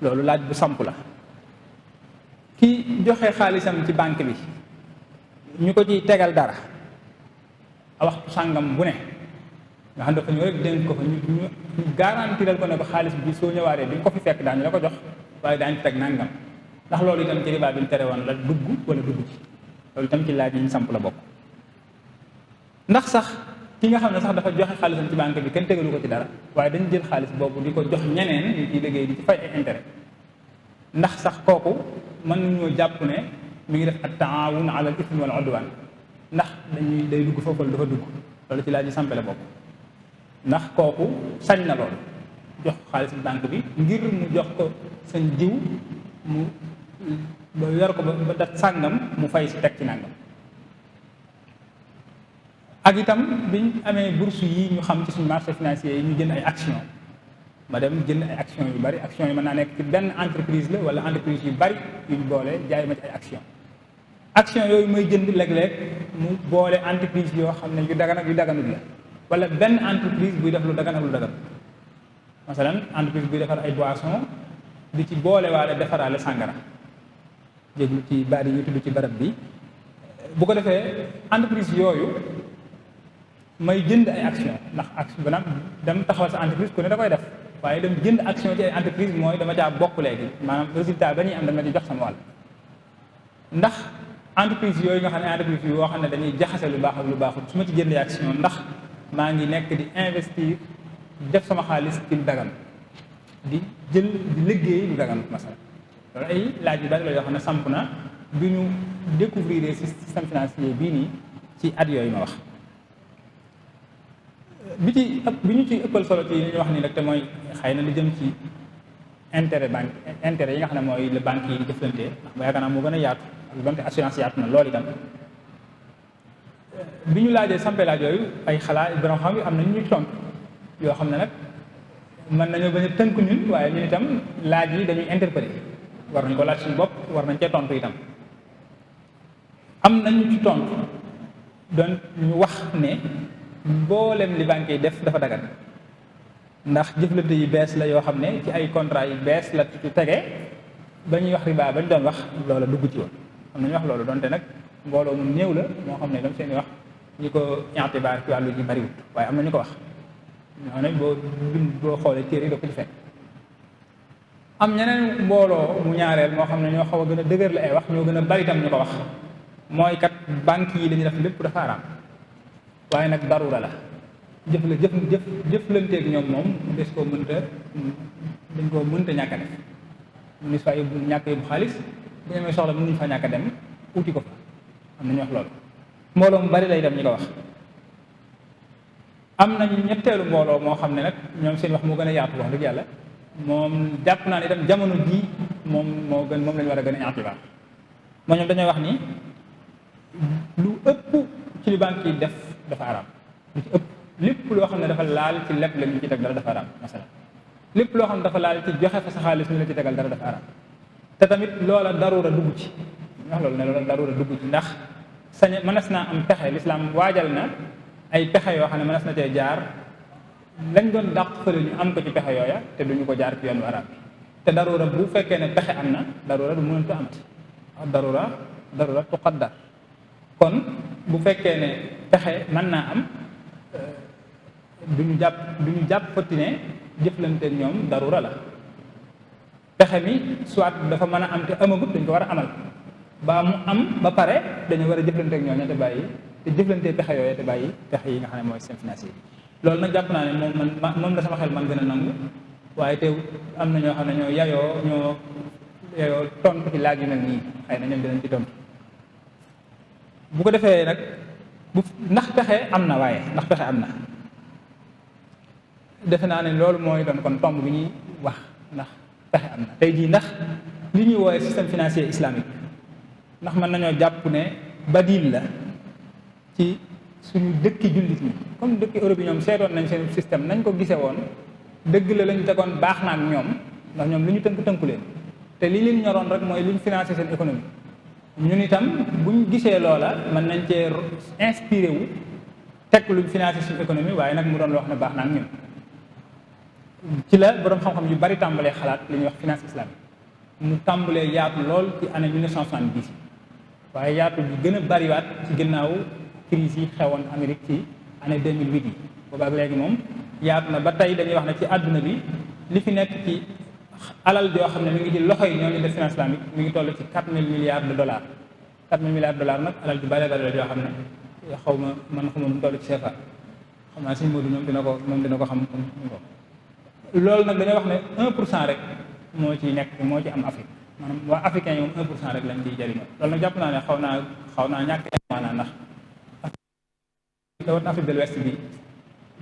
loolu laaj bu samp la ki joxe xaalisam ci banque bi ñu ko ciy tegal dara a waxtu sàngam bu ne nga xam dafa ñëw rek dénk ko fa ñu garantiral ko ne ko xaalis bi soo ñëwaatee di nga ko fi fekk daañu la ko jox waaye daañu teg nangam ndax loolu itam ci riba bi ñu tere woon la dugg wala dugg ci loolu itam ci laaj yi ñu samp la bokk ndax sax ki nga xam ne sax dafa joxe xaalisam ci banque bi kenn tegalu ko ci dara waaye dañu jël xaalis boobu di ko jox ñeneen ñu ciy liggéey di ci fay ay intérêt ndax sax kooku mën nañoo jàpp ne mi ngi def ak taawun ala al ismi wal udwan ndax day dugg foofu la dafa dugg loolu ci laaj yi sampe la bokk ndax kooku sañ na loolu jox xaalis banque bi ngir mu jox ko seen jiw mu ba yor ko ba dat sàngam mu fay si teg ci nàngam ak itam biñ amee bourse yi ñu xam ci suñu marché financier yi ñu jënd ay action ma dem jënd ay action yu bari action yi mën naa nekk ci benn entreprise la wala entreprise yu bari yuñ boole jaay ma ci ay action yooyu mooy jënd léeg-léeg mu boole entreprise yoo xam ne yu dagan ak yu daganul la wala benn entreprise buy def lu dagan ak lu dagan masalan entreprise buy defar ay boisson di ci boole waale defaraale sàngara jéglu ci baat yi ñu tudd ci barab bi bu ko defee entreprise yooyu may jënd ay action ndax action ba dem taxawal sa entreprise ku ne da koy def waaye dem jënd action ci ay entreprise mooy dama caa bokk léegi maanaam résultat ba ñuy am dama ci jox sama wàll ndax entreprise yooyu nga xam ne entreprise yoo xam ne dañuy jaxase lu baax ak lu baaxul su ma ci jëndee action ndax maa ngi nekk di investir def sama xaalis ci lu dagan di jël di liggéey lu dagan masala loolu ay laaj yu bari la yoo xam ne samp na bi ñu découvrir système financier bii nii ci at yooyu ma wax bi ñu ci ëppal solo ci li ñu wax nii nag te mooy xëy na lu jëm ci intérêt yi nga xam ne mooy la banque yi di jëflante ndax ba yaakaar naa moo gën a yaatu ak donte assurance yaatu na loolu itam bi ñu laajee sampe laaj yooyu ay xalaat borom xam yi am na ñu tontu yoo xam ne nag mën nañoo bañ a tënk ñun waaye ñun itam laaj yi dañuy interpellé war nañ ko laaj suñu bopp war nañ cee tontu itam am nañu ci tontu doon ñu wax ne mboolem li banque yi def dafa dagan ndax jëflante yi bees la yoo xam ne ci ay contrat yi bees la ci tege ba ñuy wax riba ba ñu doon wax loola dugg ci woon am na ñu wax loolu donte nag mbooloo mu néew la moo xam ne dam seen i wax ñi ko intibaar ci wàllu ji bariwut waaye am na ñu ko wax ñoo ne boo xoolee téere yi doo ko ci fekk am ñeneen mbooloo mu ñaareel moo xam ne ñoo xaw a gën a dëgër la ay wax ñoo gën a bari tam ñu ko wax mooy kat banque yi li ñuy def lépp dafa araam waaye nag darura la jëflanteeg ñoom moom des koo mënta dañ koo mënta ñàkk a def mu fa yóbbu ñàkk yóbbu xaalis bu ñu amee soxla mën nañu fa ñàkk a dem uti ko fa am nañu wax loolu mbooloo mu bari lay dem ñi ko wax am nañu ñetteelu mbooloo moo xam ne nag ñoom seen wax moo gën a yaatu wax dëgg yàlla moom jàpp naa ne itam jamono jii moom moom lañu war a gën a intibaar moo ñoom dañoo wax ni lu ëpp ci li banque yi def dafa araam lu ci ëpp lépp loo xam ne dafa laal ci leb la ñu ci teg dara dafa araam masalan lépp loo xam ne dafa laal ci joxe fa sa xaalis ñu la ci tegal dara dafa araam te tamit loola daruura dugg ci wax loolu ne loola daruura dugg ci ndax mënees naa am pexe lislaam waajal na ay pexe yoo xam ne mënees na cee jaar lañ doon dàq fële ñu am ko ci pexe yooya te duñu ko jaar ci yoon wu araam bi te daruura bu fekkee ne pexe am na daruura du mënatu amati wax daruura tuqaddar kon bu fekkee ne pexe mën naa am duñu jàppati ne jëflante ñoom darura la pexe mi soit dafa mën a am te amagut dañ ko war a amal ba mu am ba pare dañu war a jëflante ak ñooñu te bàyyi te jëflante pexe yooyu te bàyyi pexe yi nga xam ne mooy système financier loolu nag jàpp naa ne moom la sama xel man gën a nangu waaye te am na ñoo xam ne ñoo yayoo tontu ci laaj yu mel nii xëy na ñoom dinañ ci tontu bu ko defee nag ndax pexe am na waaye ndax pexe am na defe naa ne loolu mooy doon kon tomb bi ñuy wax ndax pexe am na tey jii ndax li ñuy woowee système financier islamique ndax mën nañoo jàpp ne badil la ci suñu dëkki jullit ñi comme dëkki Europe yi ñoom seetoon nañ seen système nañ ko gisee woon dëgg la lañu tegoon baax na ak ñoom ndax ñoom lu ñu tënku leen te li leen ñoroon rek mooy lu ñu financé seen économie ñun itam buñ gisee loola mën nañ cee inspiré wu teg luñ financé suñu économie waaye nag mu doon loo xam ne baax na ak ñun ci la borom xam-xam yu bari tàmbalee xalaat li ñuy wax finance islamique mu tàmbalee yaatu lool ci année 1970 waaye yaatu bi gën a bariwaat ci gannaaw crise yi xewoon Amérique ci année 2008 yi boobaak léegi moom yaatu na ba tey dañuy wax ne ci àdduna bi li fi nekk ci alal joo xam ne mi ngi ci loxo yi ñooñu def finance islamique mi ngi toll ci 4000 milliards de dollars 4000 milliards de dollars nag alal ju bari la joo xam ne xaw ma man xamul nu mu toll ci CFA xam naa sëñ Modou dina ko xam ko loolu nag dañoo wax ne 1% rek moo ci nekk moo ci am Afrique maanaam waa africain yi moom 1% rek lañ ciy jëriñoo loolu nag jàpp naa ne xaw naa ñàkk maanaam ndax dawat Afrique de l'Ouest bi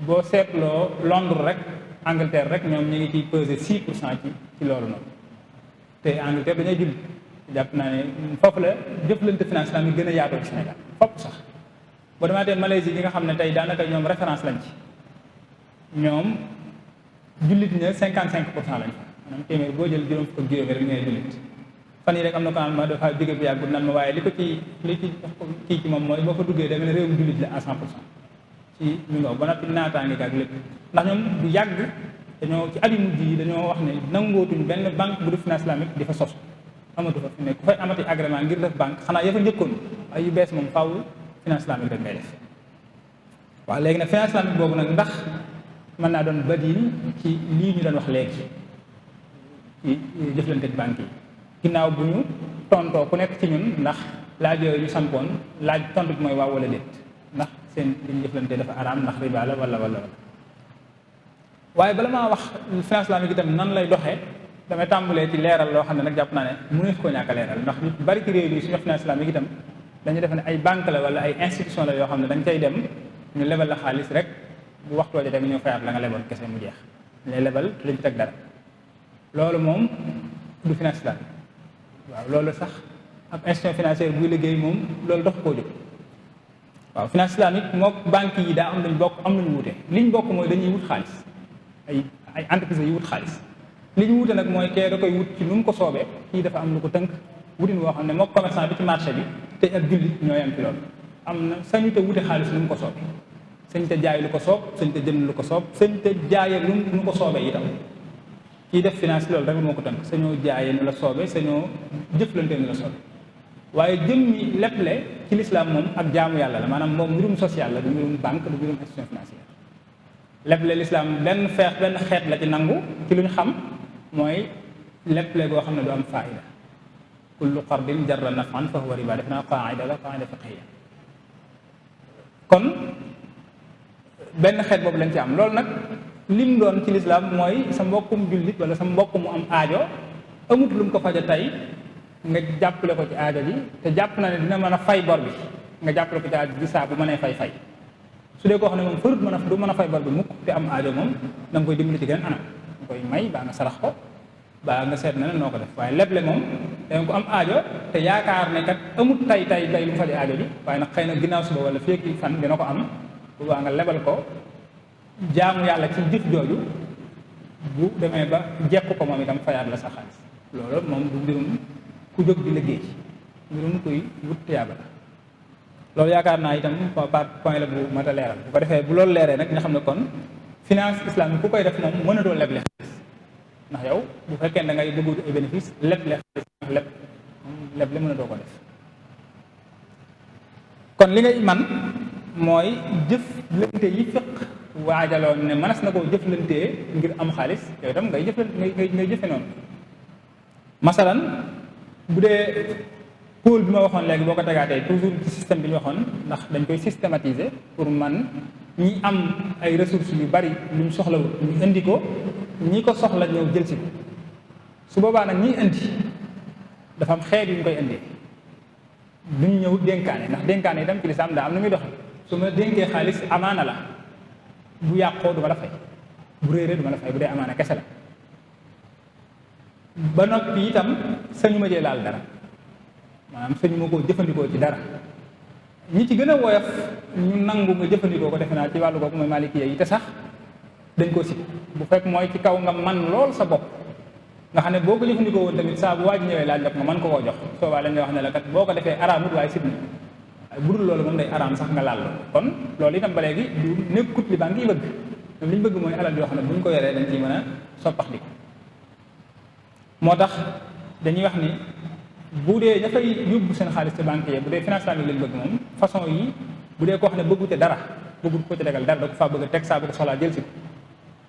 boo seetloo Londres rek Angleterre rek ñoom ñu ngi ciy peser 6% ci loolu noonu te Angleterre dañuy julli jàpp naa ne foofu la jëflante finance mi gën a yaatoo ci Sénégal foofu sax boo demaatee Malaisie gi nga xam ne tey daanaka ñoom référence lañ ci ñoom jullit ña 55% lañ fa maanaam téeméer boo jël juróom fukk ak juróomi rek ñooy jullit fan yi rek am na ko naan ma dafa jóge bu yàggul nan ma waaye li ci kii ci moom mooy boo fa duggee da nga ne réewum jullit la à 100% ci ñu ngoo ba noppi naataange ak lépp ndax ñoom bu yàgg dañoo ci at yu mujj yi dañoo wax ne nangootuñ benn banque bu def finance islamique di fa sos amatu fa fi ne ku fay amati agrément ngir def banque xanaa ya fa njëkkoon ay yu bees moom faaw finance islamique rek ngay def waaw léegi nag finance islamique boobu nag ndax mën naa doon badil ci lii ñu doon wax léegi ci jëflante ak banque yi ginnaaw bu ñu tontoo ku nekk ci ñun ndax laaj yooyu ñu sampoon laaj tontu bi mooy waaw wala déet ndax seen li ñu jëflante dafa araam ndax riba la wala waaye bala maa wax finance islamique itam nan lay doxee damay tàmbalee ci leeral loo xam ne nag jàpp naa ne mënees koo ñàkk a leeral ndax ñu bari ci réew yi suñu wax finance islamique itam dañu defe ne ay banque la wala ay institution la yoo xam ne dañ cay dem ñu lebal la xaalis rek bu waxtu woo jotee nga ñëw fayaat la nga leboon kese mu jeex lay lebal te lañ ci teg dara loolu moom du finance islamique waaw loolu sax ab institution financière buy liggéey moom loolu dox koo jóg waaw finance islamique mook banque yi daa am luñ bokk am luñu wute liñ bokk mooy dañuy wut xaalis ay entreprise yu wut xaalis li ñu wute nag mooy kee da koy wut ci nu mu ko soobee kii dafa am lu ko tënk wutin woo xam ne mook commerçant bi ci marché bi te ak jullit ñooy am ci loolu am na sañu te wute xaalis nu mu ko soobee sañ te jaay lu ko soob sañ te jënd lu ko soob sañ te jaaye lu nu ko soobee itam kii def finance loolu rek moo ko tënk sañoo jaayee nu la soobee sañoo jëflante nu la soobee waaye jëmmi leble ci lislaam moom ak jaamu yàlla la maanaam moom mbirum social la du mbirum banque du mbirum institution financière leble lislaam benn xeet la ci nangu ci lu ñu xam mooy leble goo xam ne du am faida kullu qardin jarra nafan fa huwa riba def naa qaida la qaida fiqhiya kon benn xeet boobu lañ ci am loolu nag lim doon ci lislaam mooy sa mbokkum jullit wala sa mbokk mu am aajo amut lu mu ko faja tey nga jàppale ko ci aajo ji te jàpp na ne dina mën a fay bor bi nga jàppale ko ci aajo bi saa bu mënee fay su dee koo xam ne moom farut du mën a fay bor bi mukk te am aajo moom da nga koy dimbali ci geneen anam nga koy may baa nga sarax ko baa nga seet na ne noo ko def waaye leble moom danga ko am aajo te yaakaar ne kat amut tay lu mu faje aajo ji waaye nag xëy na ginnaaw suba wala fii ak fan dina ko am bu baa nga lebal ko jaamu yàlla ci jëf jooju bu demee ba jekku ko moom itam fayaat la sa xaalis loolu moom du mbirum ku jóg di liggéey mbirum kuy wut tiyaaba la loolu yaakaar naa itam par point la bu mat a leeral bu ko defee bu loolu leeree nag nga xam ne kon finance islamique ku koy def moom mënatoo leble xaalis ndax yow bu fekkee da ngay bëgg ay bénéfice leble xaalis leble mënatoo ko def kon li ngay man mooy jëflante yi fiq waajaloon ne mënees na koo jëflantee ngir am xaalis yow itam ngay jëfe noonu masalan bu dee pôle bi ma waxoon léegi boo ko tegaatee toujours ci système bi ñu waxoon ndax dañ koy systématiser pour man ñi am ay ressources yu bari lu ñu soxlawut ñu indi ko ñi ko soxla ñëw jël si ko su boobaa nag ñiy indi dafa am xeet yu ñu koy indee duñ ñëw dénkaane ndax dénkaane itam ci lislaam daa am na muy doxe su ma dénkee xaalis amaana la bu yàqoo du ma la fay bu réeree du ma la fay bu dee amaana kese la ba noppi itam sañu ma jee laal dara maanaam sañu ma koo jëfandikoo ci dara ñi ci gën a woyof ñu nangu nga jëfandikoo ko defe naa ci wàllu googu mooy malikiya yi te sax dañ koo si bu fekk mooy ci kaw nga man lool sa bopp nga xam ne boo ko jëfandikoo woon tamit saa bu waaj ñëwee laaj la nga mën ko koo jox soobaa lañ wax ne la kat boo ko defee araamut waaye sit na waaye bu dul loolu moom day araam sax nga laal la kon loolu itam ba léegi du nekkut li banque yi bëgg ñoom li ñu bëgg mooy alal yoo xam ne bu ñu ko yoree dañ ciy mën a soppax di ko moo tax dañuy wax ni bu dee dafay yóbbu seen xaalis ci banque yi bu dee finance islamique lañ bëgg moom façon yi bu dee koo xam ne bëggute dara bëggut ko ci tegal dara da ko faa bëgg a teg saa bu ko soxlaa jël si ko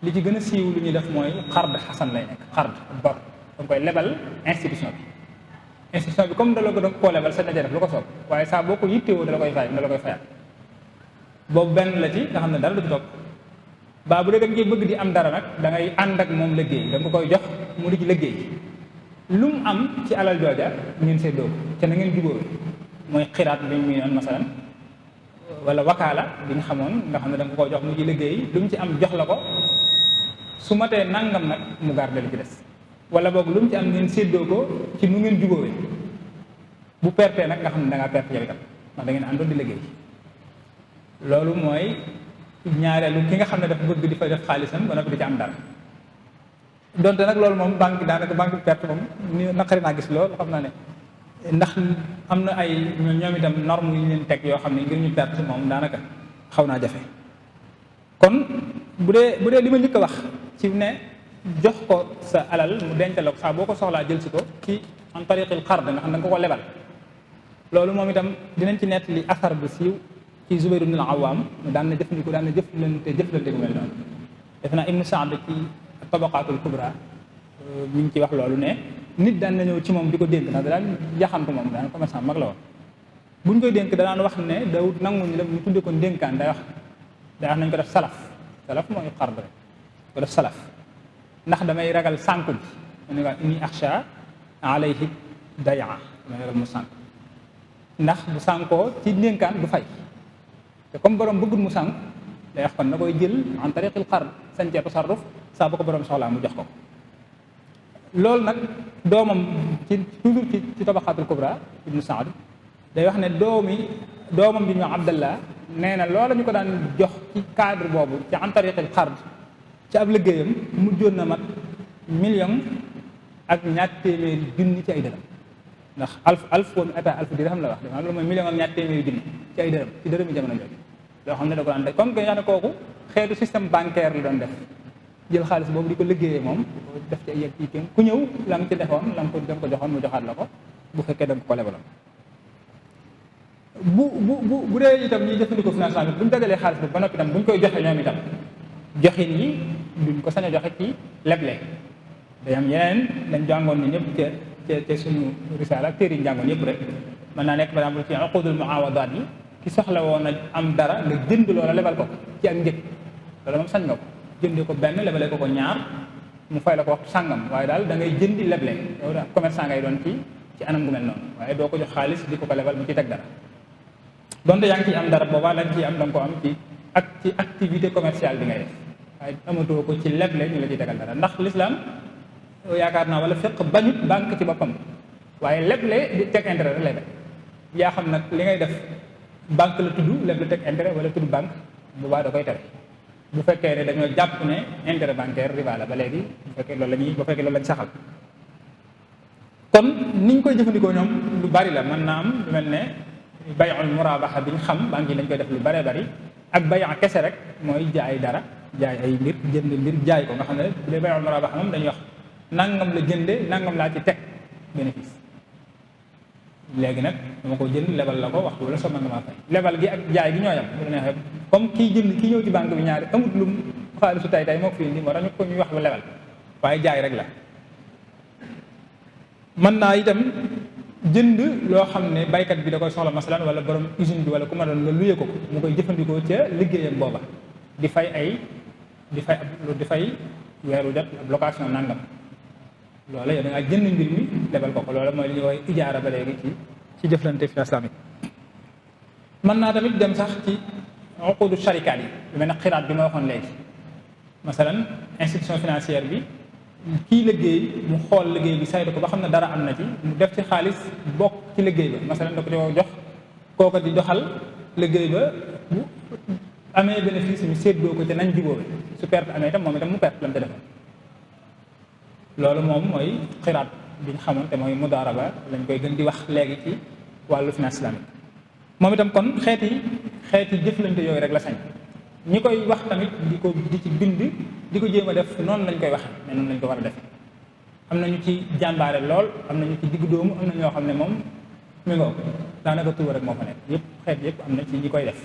li ci gën a siiw lu ñuy def mooy xard xasan lay nekk xard bor danga koy lebal institution bi comme da la ko da koo lebal sa naja def lu ko soob waaye saa boo ko yittewoo da la koy fayaat boobu benn la ci nga xam ne dara du ci topp baa bu dee da ngay bëgg di am dara nag da ngay ànd ak moom liggéey da nga koy jox mu di ci liggéey lu mu am ci alal jooja ngeen seddoo ko ca na ngeen jubóo mooy xiraat bi ñu noon masalan wala wakaala bi ñu xamoon nga xam ne da nga ko jox mu ci liggéey lu mu ci am jox la ko su matee nangam nag mu garde li ci des wala boog lu mu ci am ngeen séddoo ko ci nu ngeen jubóowee bu pertee nag nga xam ne da ngaa perte yow itam ndax da ngeen àndoon di liggéey loolu mooy ñaareelu ki nga xam ne dafa bëgg di fa def xaalisam ba noppi di ci am dara donte nag loolu moom banque daanaka banque perte moom ni naqari naa gis loolu xam naa ne ndax am na ay ñoom itam norme yu ñu leen teg yoo xam ne ngir ñu perte moom daanaka xaw naa jafe. kon bu dee li ma njëkk a wax ci ne jox ko sa alal mu dencal ko saa boo ko soxlaa jël si ko ci en tariqil qard nga xam da nga ko lebal, loolu moom itam dinañ ci nett li asar bu siiw ci Zubayr ibn al-Awwam daan na jëfandikoo daan na jëflante bu mel noonu. def naa Ibnu Saad ci tabaqaatul kubra mi ngi ci wax loolu ne nit daan na ñëw ci moom di ko dénk ndax daan yaxantu moom daan commerçant mag la woon. buñ koy dénk daan wax ne dawut nanguñu la ñu tudde ko dénkaan day wax nañ ko def salaf mooy qard rek ko def salaf ndax damay ragal sànku bi mu ne waa inni axsha alayhi dayaa damay ragal mu sànk ndax bu sànkoo ci dénkaan du fay te comme borom bëggul mu sànk day wax kon na koy jël en tariqil qard sañcee tasarruf saa bu ko borom soxlaa mu jox ko. loolu nag doomam ci toujours ci tabaqaatul kubra Ibnu Saad day wax ne doomam bi ñu Abdallah nee na loola ñu ko daan jox ci cadre boobu ci en tariqil qard ci ab liggéeyam mujjoon na mat million ak ñaar téeméeri junni ci ay dërëm ndax alf wa ata alf dirham la wax dama loolu mooy million ak ñaar téeméeri junni ci ay dërëm ci dërëmi jamono jooju loo xam ne da ko daan def comme que yaa ne kooku xeetu système bancaire la doon def jël xaalis boobu di ko liggéeyee moom def ci ay yegg yi kenn ku ñëw la nga ci defoon la nga ko joxoon mu joxaat la ko bu fekkee da nga ko lebaloon. bu dee itam ñuy jëfandikoo financement bi bu ñu dagalee xaalis bi ba noppi itam bu ñu koy joxe ñoom itam joxin yi duñ ko sañ a joxe ci leble day am yeneen dañ jàngoon ni ñëpp ca suñu risaala ak téere yi jàngoon yëpp rek mën naa nekk par exemple ci uqudul muawadaat yi ki soxla woon a am dara nga jënd loola lebal ko ci ak njëg loolu moom sañ nga ko jëndee ko benn lebale ko ñaar mu fay la ko waxtu sàngam waaye daal da ngay jëndi leble yow daal commerçant ngay doon ci anam gu mel noonu waaye doo ko jox xaalis di ko lebal mu ci teg dara donte yaa ngi ciy am dara boobaa lañ ciy am da nga ko am ci activité commerciale bi ngay def waaye amatoo ko ci leble ñu la ciy tegal dara ndax l'islam yaakaar naa wala fiq bañut banque ci boppam waaye leble di teg intérêt rek lay def yaa xam nag li ngay def banque la tudd leble teg intérêt wala tudd banque boobaa da koy tere bu fekkee ne dañoo jàpp ne intérêt bancaire riba la ba léegi bu fekkee loolu lañ saxal. kon niñ koy jëfandikoo ñoom lu bari la mën naa am lu mel ne bay'ul murabaha bi ñu xam banque yi dañ koy def lu baree bari ak bay'a kese rek mooy jaay dara jaay ay mbir jënd mbir jaay ko nga xam ne bu dee bay'ul murabaha moom dañuy wax nangam la jënde nangam laa ci teg bénéfice léegi nag dama ko jënd lebal la ko waxtu wala soo mën nga maa fay lebal gi ak jaay gi ñooyam bu la neexee comme kii jënd kii ñëw ci banque bi ñaari amut lu xaalisu tay moo ko fi indi moo tax ñu ko ñuy wax lu lebal waaye jaay rek la. mën naa itam jënd loo xam ne baykat bi da koy soxla masalan wala borom usine bi wala ku ma doon nga luyee ko mu koy jëfandikoo ca liggéeyam booba di fay weeru jot ab location nangam loola yow da ngaa jënd mbir mi lebal ko loola mooy li ñuy wax ijaara ba léegi ci jëflante fi islamique. mën naa tamit dem sax ci uqudu sharikaat yi lu mel ne xiraat bi ma waxoon léegi masalan institution financière bi kii liggéey mu xool liggéey bi saytu ko ba xam ne dara am na ci mu def ci xaalis bokk ci liggéey ba masalan da ko ci jox kooka di doxal liggéey ba bu amee bénéfice ñu séddoo ko te nañ jubóobe su perte amee itam moom itam mu perte lam te defoon loolu moom mooy xiraat bi ñu xamoon te mooy mudaaraba lañ koy gën di wax léegi ci wàllu finance islamique moom itam kon xeeti jëflante yooyu rek la sañ ñi koy wax tamit di ci bind di ko jéem a def noonu lañ koy waxe mais noonu lañ ko war a def am na ñu ci jàmbaare lool am na ñu ci diggu dóomu am na ñoo xam ne moom mi ngoo daanaka tuba rek moo fa nekk yëpp xeet yëpp am na ci ñi koy def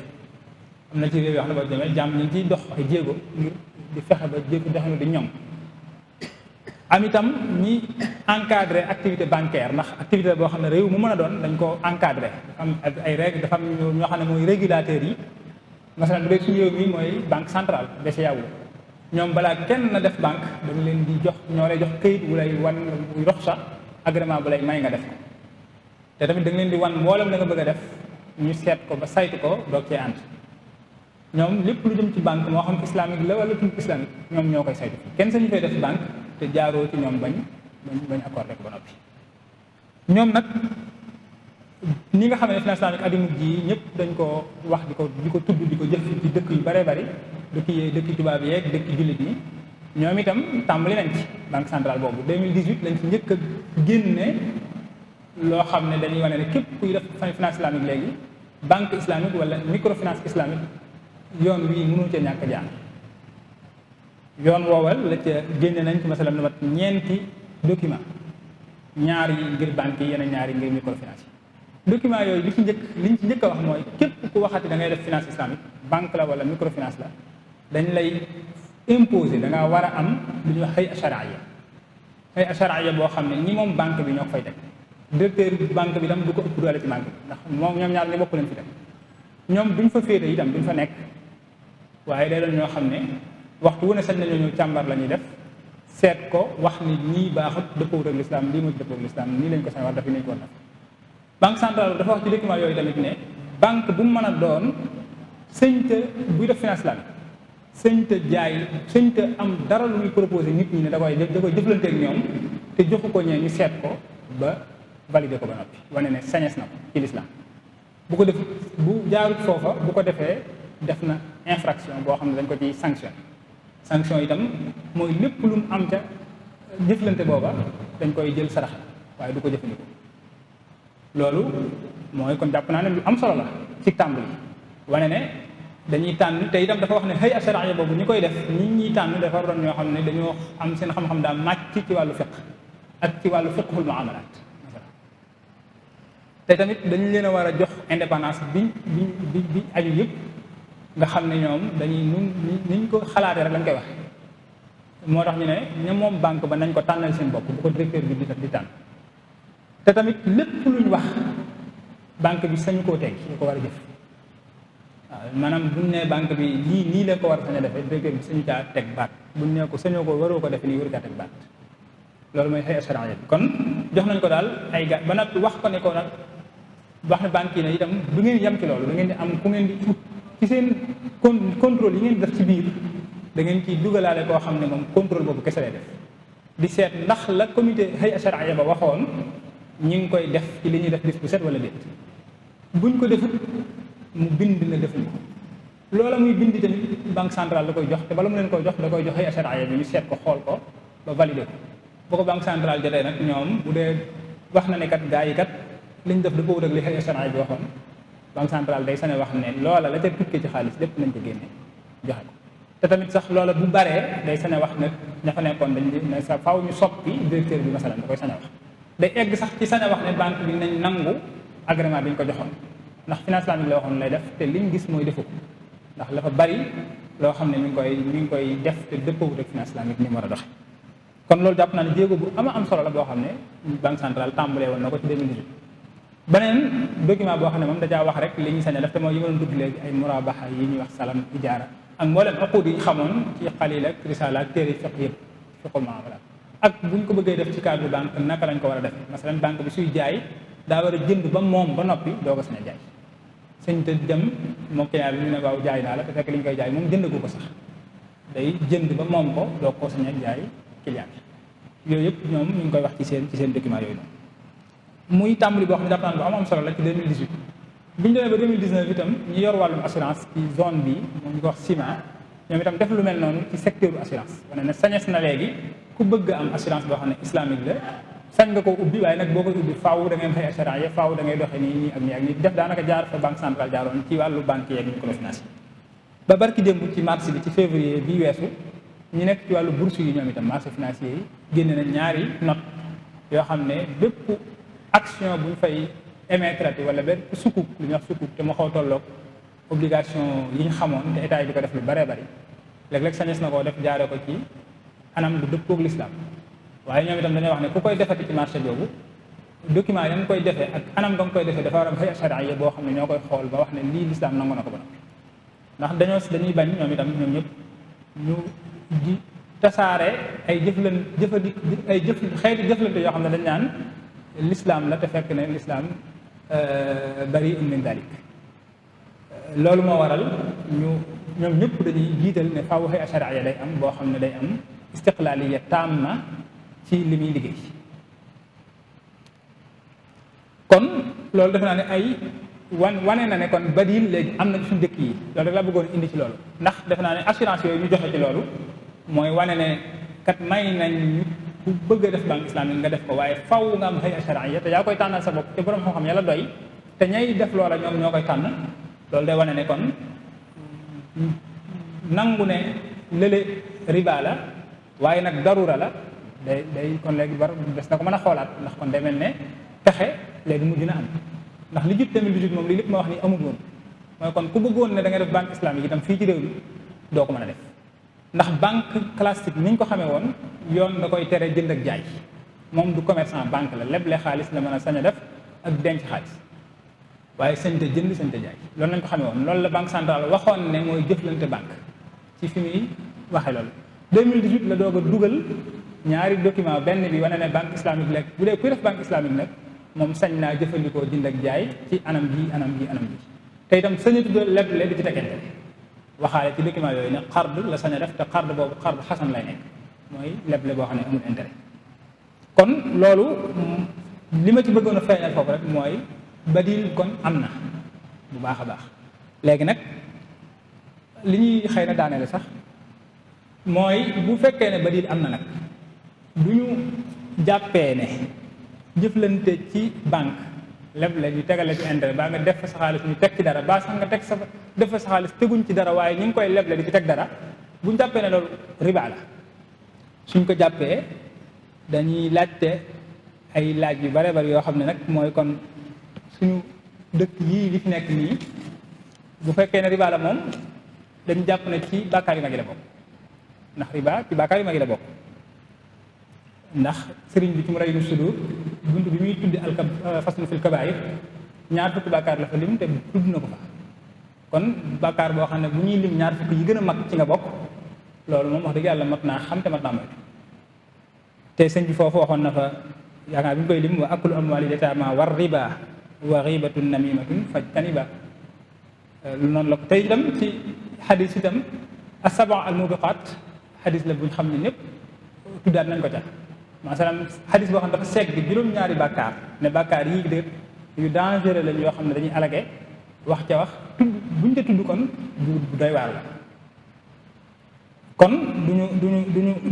am na ci réew yoo xam ne boo demee jàmm ñu ngi ciy dox ay jéego ngir di fexe ba jéego doxinu di ñoom am itam ñi encadré activité bancaire ndax activité boo xam ne réew mu mën a doon dañ ko encadré dafa am ay règles dafa am ñoo xam ne mooy régulateurs yi masalan bu dee suñu réew mi mooy banque centrale BCEAO ñoom balaa kenn na def banque dañ leen di jox ñoo lay jox këyit wu lay wan rox sax agrément bu lay may nga def ko te tamit da nga leen di wan mboolem la nga bëgg a def ñu seet ko ba saytu ko doog cee ànd ñoom lépp lu jëm ci banque moo xam islamique la wala tudd islamique ñoom ñoo koy saytu kenn sañu fay def banque te jaaroo ci ñoom bañ accordé ko ba noppi. ñoom nag ñi nga xam ne finance islamique addi mujj yi ñëpp dañ ko wax di ko tudd di ko jëf ci dëkk yu bëree bëri dëkk tubaab yeeg dëkk jullit ñi ñoom itam tàmbali nañ ci banque centrale boobu 2018 lañ ci njëkk a génne loo xam ne dañuy wane ne képp kuy def finance islamique léegi banque islamique wala microfinance islamique yoon wii mënoo ca ñàkk jaar yoon woowal la ca génne nañ ci masalan lu mat ñeenti document ñaar yi ngir banque yi yeneen ñaar yi ngir microfinance yi document yooyu liñ ci njëkk a wax mooy képp ku waxati da ngay def finance islamique banque la wala microfinance la dañ lay imposer da ngaa war a am lu ñuy wax hay'a shar'iyya boo xam ne ñi moom banque bi ñoo ko fay teg directeur banque bi tam du ko ëpp doole ci banque bi ndax moom ñoom ñaar ñu bokk leen fi teg ñoom duñ fa féete itam duñ fa nekk waaye day doon ñoo xam ne waxtu wu ne sañ nañoo ñëw càmbar la ñuy def seet ko wax ni ñii baaxut dëppoo ak lislaam lii moo ci dëppoo ak lislaam nii lañ ko sañ war def nañ ko war def banque centrale dafa wax ci document yooyu tamit ne banque bu mu mën a doon sëñta buy def finance islamique sëñta jaay sëñta am dara lu muy proposé nit ñi ne da koy jëflante ak ñoom te joxu ko ñee ñu seet ko ba validé ko ba noppi wane ne sañes na ko ci lislaam bu ko def bu jaarut foofa bu ko defee def na infraction boo xam ne dañ ko ci sanction itam mooy lépp lu mu am ca jëflante booba dañ koy jël sarax waaye du ko jëfandikoo loolu mooy kon jàpp naa ne lu am solo la ci tàmbali wane ne dañuy tànn te itam dafa wax ne hay'a shar'iyya boobu ñi koy def ñi tànn dafa doon ñoo xam ne dañoo am seen xam-xam daa màcc ci wàllu fiqh ak ci wàllu fiqhul muamalat te tamit dañu leen a war a jox indépendance bi aju yëpp nga xam ne ñoom dañuy niñ ko xalaatee rek lañ koy wax moo tax ñu ne ña moom banque ba nañ ko tànnal seen bopp bu ko directeur bi di tànn te tamit lépp luñ wax banque bi sañu koo teg ñu ko war a jëf waaw maanaam buñ ne banque bi nii leen ko war a sañ a defee directeur bi sañu caa teg baat buñ ne ko sañoo ko waroo ko defe nii waru caa teg baat loolu mooy hay'a shar'iyya bi kon jox nañ ko daal ay ga ba nag wax ko ne ko nag wax ne banque yi ne itam du ngeen yem ci loolu da ngeen di am ku ngeen di ut ci seen contrôle yi ngeen di def ci biir da ngeen ciy dugalaale koo xam ne moom contrôle boobu kese lay def di seet ndax la comité hay'a shar'iyya ba waxoon ñi ngi koy def ci li ñuy def bis bu set wala déet buñ ko defut mu bind na defuñ ko loola muy bind tamit banque centrale da koy jox te bala mu leen koy jox da koy jox hay'a shar'iyya bi ñu seet ko xool ko ba validé ko boo ko banque centrale jotee nag ñoom bu dee wax na ne kat gaa yi kat liñ def dafa wut ak li hay'a shar'iyya bi waxoon banque centrale day sañ a wax ne loola la ca tukkee ci xaalis lépp nañ ko génne joxe ko te tamit sax loola bu baree day sañ a wax nag ña fa nekkoon dañ ne sa faaw ñu soppi directeur bi masalan da koy sañ a wax day egg sax ci sañ a wax ne banque bi nañ nangu agrément bi ñu ko joxoon ndax finance islamique la waxoon lay def te liñ gis mooy defu ko ndax dafa bari loo xam ne mi ngi koy def te dëppawut ak finance islamique ni mu war a doxe kon loolu jàpp naa ne jéego bu am solo la boo xam ne banque centrale tàmbalee woon na ko ci 2018 beneen document boo xam ne moom dajaa wax rek li ñu sañ a def te mooy yi ma doon dugg léegi ay murabaha yi ñuy wax salam ijaara ak mboolem uquud yi ñu xamoon ci xalil ak risala ak téere fiqh yëpp fiqhul muamalat ak bu ñu ko bëggee def ci cadre banque naka lañ ko war a def masalan banque bi suy jaay daa war a jënd ba moom ba noppi doo ko sañ a jaay sëñ te dem moom client bi ñu ne waaw jaay naa la te fekk li ñu koy jaay moom jëndagu ko sax day jënd ba moom ko doo ko sañ a jaay client bi yooyu yëpp ñoom ñu ngi koy wax ci seen document yooyu noonu muy tàmbali boo xam ne jàpp naa bu am solo la ci 2018 bi ñu demee ba 2019 itam ñu yor wàllum assurance ci zone bi moom ñu ko wax CIMA ñoom itam def lu mel noonu ci secteur assurance wane ne sañes na léegi ku bëgg am assurance boo xam ne islamique la sañ nga ko ubbi waaye nag boo koy ubbi faaw da ngay am hay'a shar'iyya faaw da ngay doxee nii ak nii def daanaka jaar fa banque centrale jaaroon ci wàllu banque yeeg microfinance ba barki démb ci mars bi ci février bi weesu ñu nekk ci wàllu bourse yi ñoom itam marché financier yi génne na ñaari note yoo xam ne bépp action bu ñu fay émettre wala benn sukuk lu ñuy wax sukuk te mu xaw tolloog obligation yi ñu xamoon te état yi di ko def lu bëree bëri léeg-léeg sañes na koo def jaaree ko ci anam lu dëppoog l'islam waaye ñoom itam dañoo wax ne ku koy defati ci marché boobu document ya nga koy defee ak anam nga koy defee dafa war a am hay'a shar'iyya boo xam ne ñoo koy xool ba wax ne lii l'islam nangu na ko ba noppi ndax dañuy bañ ñoom itam ñoom ñëpp ñu di tasaare ay xeeti jëflante yoo xam ne dañ naan l'islam la te fekk ne l'islam bari'un min dalik loolu moo waral ñoom ñëpp dañuy jiital ne faaw hay'a shar'iyya day am boo xam ne day am istiqlaaliyya tamma ci li muy liggéey kon loolu defe naa ne ay wane na ne kon badil léegi am na ci suñu dëkk yi loolu rek laa bëggoon indi ci loolu ndax defe naa ne assurance yooyu ñu joxe ci loolu mooy wane ne kat may nañ ku bëgg a def banque islamique nga def ko waaye faw nga am hay'a shar'iyya te yaa koy tànnal sa bopp te borom xam-xam yàlla doy te ñay def loola ñoom ñoo koy tànn loolu day wane ne kon nangu ne lële riba la waaye nag darura la day kon léegi war des na ko mën a xoolaat ndax kon day mel ne pexe léegi mu dina am ndax li jut 2018 moom lii lépp ma wax ni amul woon mooy kon ku bëggoon ne da nga def banque islamique itam fii ci réew mi doo ko mën a def ndax banque classique ni ñu ko xamee woon yoon da koy tere jënd ak jaay moom du commerçant banque la leble xaalis la mën a sañ a def ak denc xaalis waaye sañ te jënd sañ te jaay loolu lañ ko xamee woon loolu la banque centrale waxoon ne mooy jëflante banque ci fi muy waxee loolu 2018 la doog a dugal ñaari document benn bi wane ne banque islamique lekk bu dee kuy def banque islamique nag moom sañ naa jëfandikoo jënd ak jaay ci anam ji te itam sañatu leble di ci tegante waxaale ci document yooyu ne xard la sañ a def te xard boobu xard xasan lay nekk mooy leble boo xam ne amul intérêt kon loolu li ma ci bëggoon a feeñal foofu rek mooy badil kon am na bu baax a baax léegi nag li ñuy xëy na daaneele sax mooy bu fekkee ne badil am na nag du ñu jàppee ne jëflante ci banque leble ñu tegale ci intérêt baa nga def fa sa xaalis ñu teg ci dara baa sax nga teg sa def fa sa xaalis teguñ ci dara waaye ñu ngi koy leble di ci teg dara bu ñu jàppee ne loolu riba la suñ ko jàppee dañuy laajte ay laaj yu bare bari yoo xam ne nag mooy kon suñu dëkk yii li fi nekk nii bu fekkee ne riba la moom dañu jàpp ne ci bàkkaar yu mag yi la bokk ndax riba ci bàkkaar yu mag yi la bokk ndax sëriñ bi ci mu raynu sudur bunt bi muy tuddi faslu fil kabaayir ñaar fukki bàkkaar la fa lim te tudd na ko fa kon bàkkaar boo xam ne bu ñuy lim ñaar fukki yi gën a mag ci nga bokk loolu moom wax dëgg yàlla mat naa xam te mat naa moytu te sëñ bi foofu waxoon na fa yaakaar bi ñu koy lim wa aklu amwaali yataama war riba wa ghibatun namimatun fajtaniba lu noonu la ko tey itam ci xadis itam as-sab'a al-mubiqaat xadis la buñ xam ne ñëpp tuddaat nañ ko ca masalan xadis boo xam ne dafa segg juróom-ñaari bàkkaar ne bàkkaar yii de yu dangereux lañ yoo xam ne dañuy alage wax ca wax tudd buñ ca tudd kon bu doy waar la kon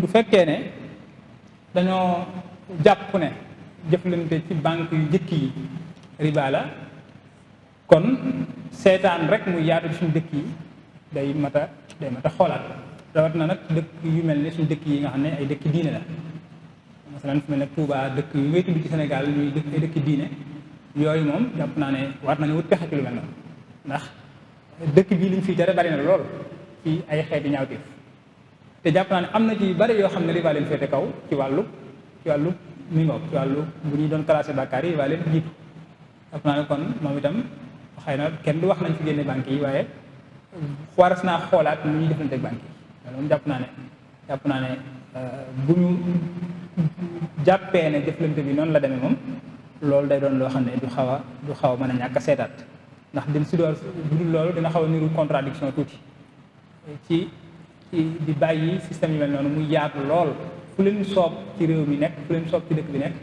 du fekkee ne dañoo jàpp ne jëflante ci banque yu njëkk yi riba la kon seetaan rek muy yaatu suñu dëkk yi day mat a xoolaat rawat na nag dëkk yu mel ne suñu dëkk yi nga xam ne ay dëkk diine la masalan fu mel ne Touba dëkk yu ngay tudd ci Sénégal ñuy ay dëkk diine yooyu moom jàpp naa ne war nañu wut pexe ci lu mel noonu ndax dëkk bii liñ fiy tere bari na lool ci ay xeeti ñaawteef te jàpp naa ne am na ci bari yoo xam ne riba leen féete kaw ci wàllu mi ngoog ci wàllu bu ñuy doon classé bàkkaar yi riba leen jiitu jàpp naa ne kon moom itam xëy na kenn du wax nañ fi génne banque yi waaye waras naa xoolaat nu ñuy defante ak banque yi moom jàpp naa ne bu ñu jàppee ne jëflante bi noonu la demee moom loolu day doon loo xam ne du xaw a mën a ñàkk a seetaat ndax din si door bu dul loolu dina xaw a niru contradiction tuuti ci di bàyyi système yu mel noonu muy yaatu lool fu leen soob ci réew mi nekk fu leen soob ci dëkk bi nekk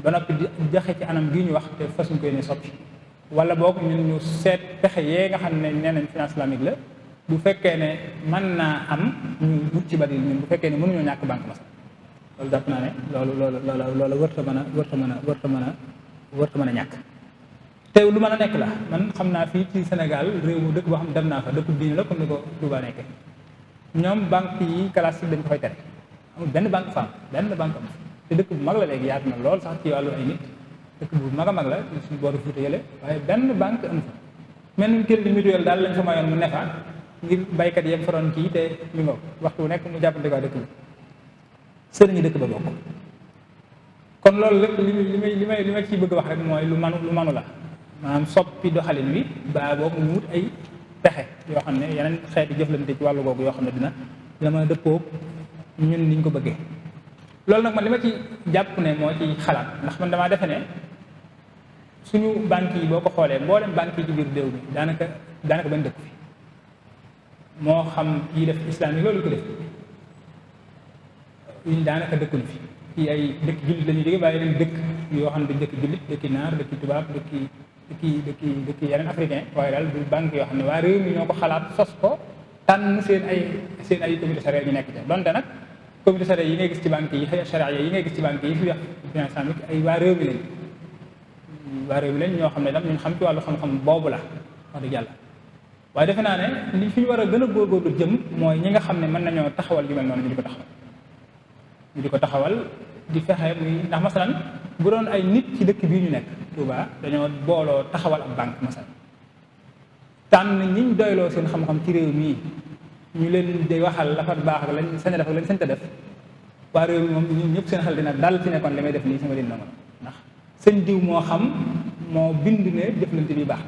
ba noppi di jaxe ci anam gi ñu wax te fasuñ koy ne soppi wala boog ñun ñu seet pexe yee nga xam ne nee nañ finance islamique la bu fekkee ne mën naa am ñu wut ci badil ñun bu fekkee ne mënuñoo ñàkk banque masal loolu jàpp naa ne loolu wërta mën a ñàkk te lu mën a nekk la man xam naa fii ci Sénégal réew mu dëkk boo xam ne dem naa fa dëkk diine la comme ni ko Touba nekkee ñoom banque yi classique dañ ko fay tere amul benn banque femme benn banque am te dëkk bu mag la léegi yaatu na lool sax ci wàllu ay nit dëkk bu mag a mag la suñu booru Fuuta yële waaye benn banque am fa mel ni crédit mutuel daal lañ fa mayoon mu nefa ngir baykat yem faroon kii te li nga waxtu bu nekk mu jàppante ko dëkk bi sëriñi dëkk ba bokk kon loolu lépp li ma ciy bëgg wax rek mooy lu manu la maanaam soppi doxalin wi ba boobu mu wut ay pexe yoo xam ne yeneen xeeti jëflante ci wàllu googu yoo xam ne dina mën a dëppoo ñun niñ ko bëggee loolu nag man li ma ci jàpp ne moo ci xalaat ndax man damaa defe ne suñu banques yi boo ko xoolee mboolem banques yi ci biir réew mi daanaka benn dëkk fi moo xam yi def islam yi loolu ko def yi daanaka dëkkuñu fi ci ay dëkk jullit la ñuy jóge waaye yeneen dëkk yoo xam ne dëkk jullit dëkki naar dëkki tubaab dëkki yeneen africain waaye daal du banque yoo xam ne waa réew mi ñoo ko xalaat sos ko tànn seen ay comité charia ñu nekk ca donte nag comité charia yi ngay gis ci banque yi charia yi ngay gis ci banque yi fi wax finance islamique ay waa réew mi lañ ñoo xam ne dam ñun xam ci wàllu xam-xam boobu la wax dëgg yàlla waaye defe naa ne li fi ñu war a gën a góorgóorlu jëm mooy ñi nga xam ne mën nañoo taxawal yu mel noonu ñu di ko taxawal di fexe muy ndax masalan bu doon ay nit ci dëkk bii ñu nekk Touba dañoo booloo taxawal ab banque masalan tànn ñiñ doyloo seen xam-xam ci réew mii ñu leen di waxal dafa baax ak lañ sañ a def ak lañ sañ a def waa réew mi moom ñun ñëpp seen xel dina dal ci nekkoon li may def nii sama din nangu ndax sëñ diw moo xam moo bind ne jëflante bi baax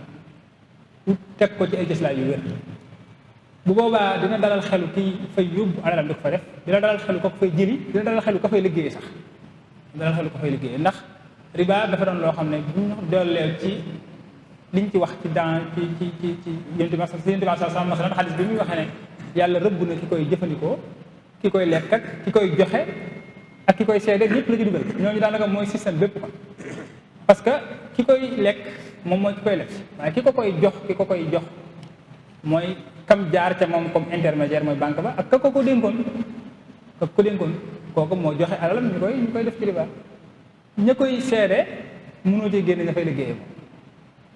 teg ko ci ay jëslaay yu wér bu boobaa dina dalal xelu ki fay yóbbu alalam di ko fa def dina dalal xelu ko fay jëli dina dalal xelu ko fay liggéeyee sax dalal xelu ko fay liggéeyee ndax riba dafa doon loo xam ne bu ñu dooleel ci liñ ci wax ci dans ci yénti ma sa masalan xadis bi muy waxee ne yàlla rëbb na ki koy jëfandikoo ki koy lekk ak ki koy joxe ak ki koy seede ñëpp la ci dugal ñooñu daanaka mooy système bépp ko parce que ki koy lekk moom mooy ki koy lekk waaye ki ko koy jox mooy kam jaar ca moom comme intermédiaire mooy banque ba ak ka ko dénkoon kooku moo joxe alalam ñu koy def ci riba ña koy seede mënoo cee génne dafay liggéeyee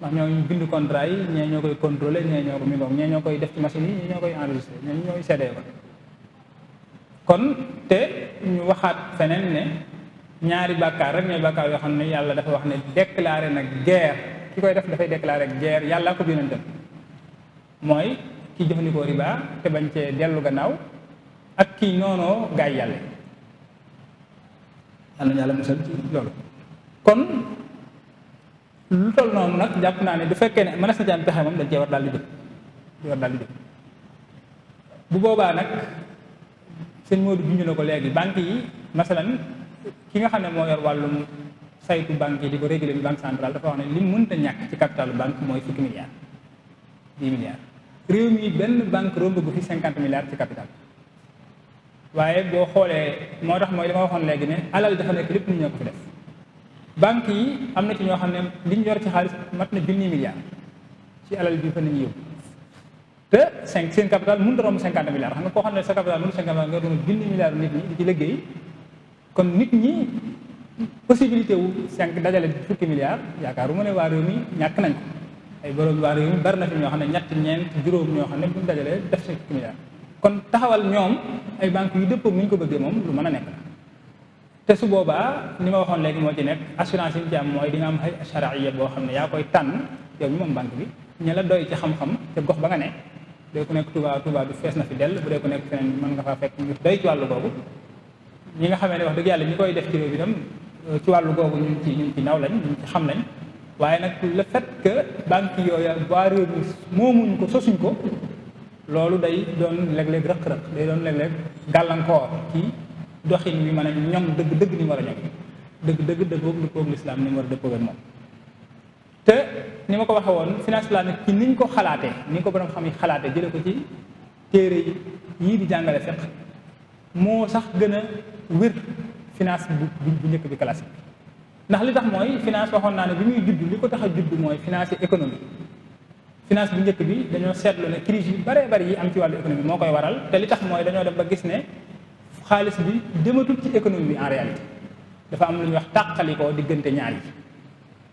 moom ndax ñoo bind contrat yi ñee ñoo koy contrôler ñee ñoo ko mi ngoog ñee ñoo koy def ci machine yi ñee ñoo koy enregistré ñee ñooy seedee ko kon te ñu waxaat feneen ne ñaari bàkkaar rek ñooy bàkkaar yoo xam ne yàlla dafa wax ne déclaré na guerre ki koy def dafay déclaré guerre yàlla ko yonentam mooy ki jëfandikoo riba te bañ cee dellu gannaaw ak kii noonoo gaay yàlla yàlla musal ci loolu kon lu toll noonu nag jàpp naa ne du fekkee ne mënees na ci am pexe moom dañ cee war daal di jóg bu boobaa nag sëñ Modou junj na ko léegi banque yi masalan ki nga xam ne moo yor wàllum saytu banque yi di ko réguler bi banque centrale dafa wax ne li mënta ñàkk ci capitalu banque mooy fukki milliards 10 milliards réew mi benn banque rombagu fi 50 milliards ci capital waaye boo xoolee moo tax mooy li ma waxoon léegi ne alal dafa nekk lépp nit ñoo ko fi def banque yi am na ci ñoo xam ne liñ yor ci xaalis mat na 1 000 milliards ci alal bi fa nañu yóbbu te seen capital mënut a romb 50 milliards xam nga koo xam ne sa capital mënut 50 milliards nga doon 1 milliard nit ñi di ci liggéey kon nit ñi possibilité wu 5 dajale fukki milliards yaakaaruma ne waa réew mi ñàkk nañ ko ay borom waa réew mi bari na fi ñoo xam ne ñett ñeent juróom ñoo xam ne buñ dajalee def seen fukki milliards kon taxawal ñoom ay banques yu dëppoo ni ñu ko bëggee moom lu mën a nekk la te su boobaa ni ma waxoon léegi moo ci nekk assurance yi ñu ci am mooy di nga am ay charia boo xam ne yaa koy tànn yow mi moom banque bi ña la doy ci xam-xam te gox ba nga ne bu dee ku nekk Touba du fees na fi dell bu dee ku nekk feneen mën nga faa fekk ñu doy ci wàllu googu ñi nga xamee ne wax dëgg yàlla ñi koy def ci réew bi tam ci wàllu googu ñun ci naw lañ ñun ci xam lañ waaye nag le fait que banque yooyu waa réew mi moomuñ ko sosuñ ko loolu day doon léeg-léeg rëq-rëq day doon léeg-léeg gàllankoor ci doxin wi mën a ñoŋ dëgg ni mu war a ñoŋ dëgg dëppoog lislaam ni mu war a dëppoo ak moom te ni ma ko waxee woon finance islamique ci niñ ko xalaatee ni ko borom xam yi xalaatee jële ko ci téere yii di jàngale fiqh moo sax gën a wér finance bu njëkk bi classique ndax li tax mooy finance waxoon naa ne bi muy judd li ko tax a judd mooy finance économie finance bu njëkk bi dañoo seetlu ne crise yu bare bari yi am ci wàllu économie moo koy waral te li tax mooy dañoo dem ba gis ne xaalis bi dematul ci économie bi en réalité dafa am lu ñuy wax tàqalikoo diggante ñaar yi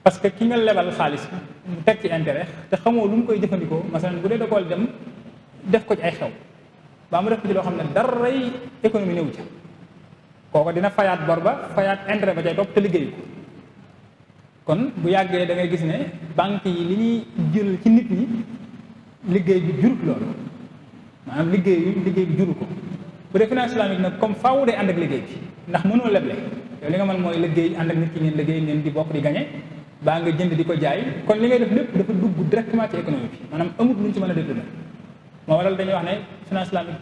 parce que ki nga lebal xaalis mu teg ci intérêt te xamoo lu mu koy jëfandikoo masalan bu dee da koo dem def ko ci ay xew ba mu def ko ci loo xam ne daray économie néew ca kooku dina fayaat bor ba fayaat intérêt ba cay topp te liggéeyu ko kon bu yàggee da ngay gis ne banque yi li ñuy jël ci nit ñi liggéey bi jurut loolu maanaam liggéey bi juru ko bu dee finance islamique nag comme faaw day ànd ak liggéey bi ndax mënoo leble yow li nga mën mooy liggéey ànd ak nit ki ngeen liggéey ngeen di bokk di gañe baa nga jënd di ko jaay kon li ngay def lépp dafa dugg directement ci économie bi maanaam amut lu ñu ci mën a détourné moo waral dañuy wax ne finance islamique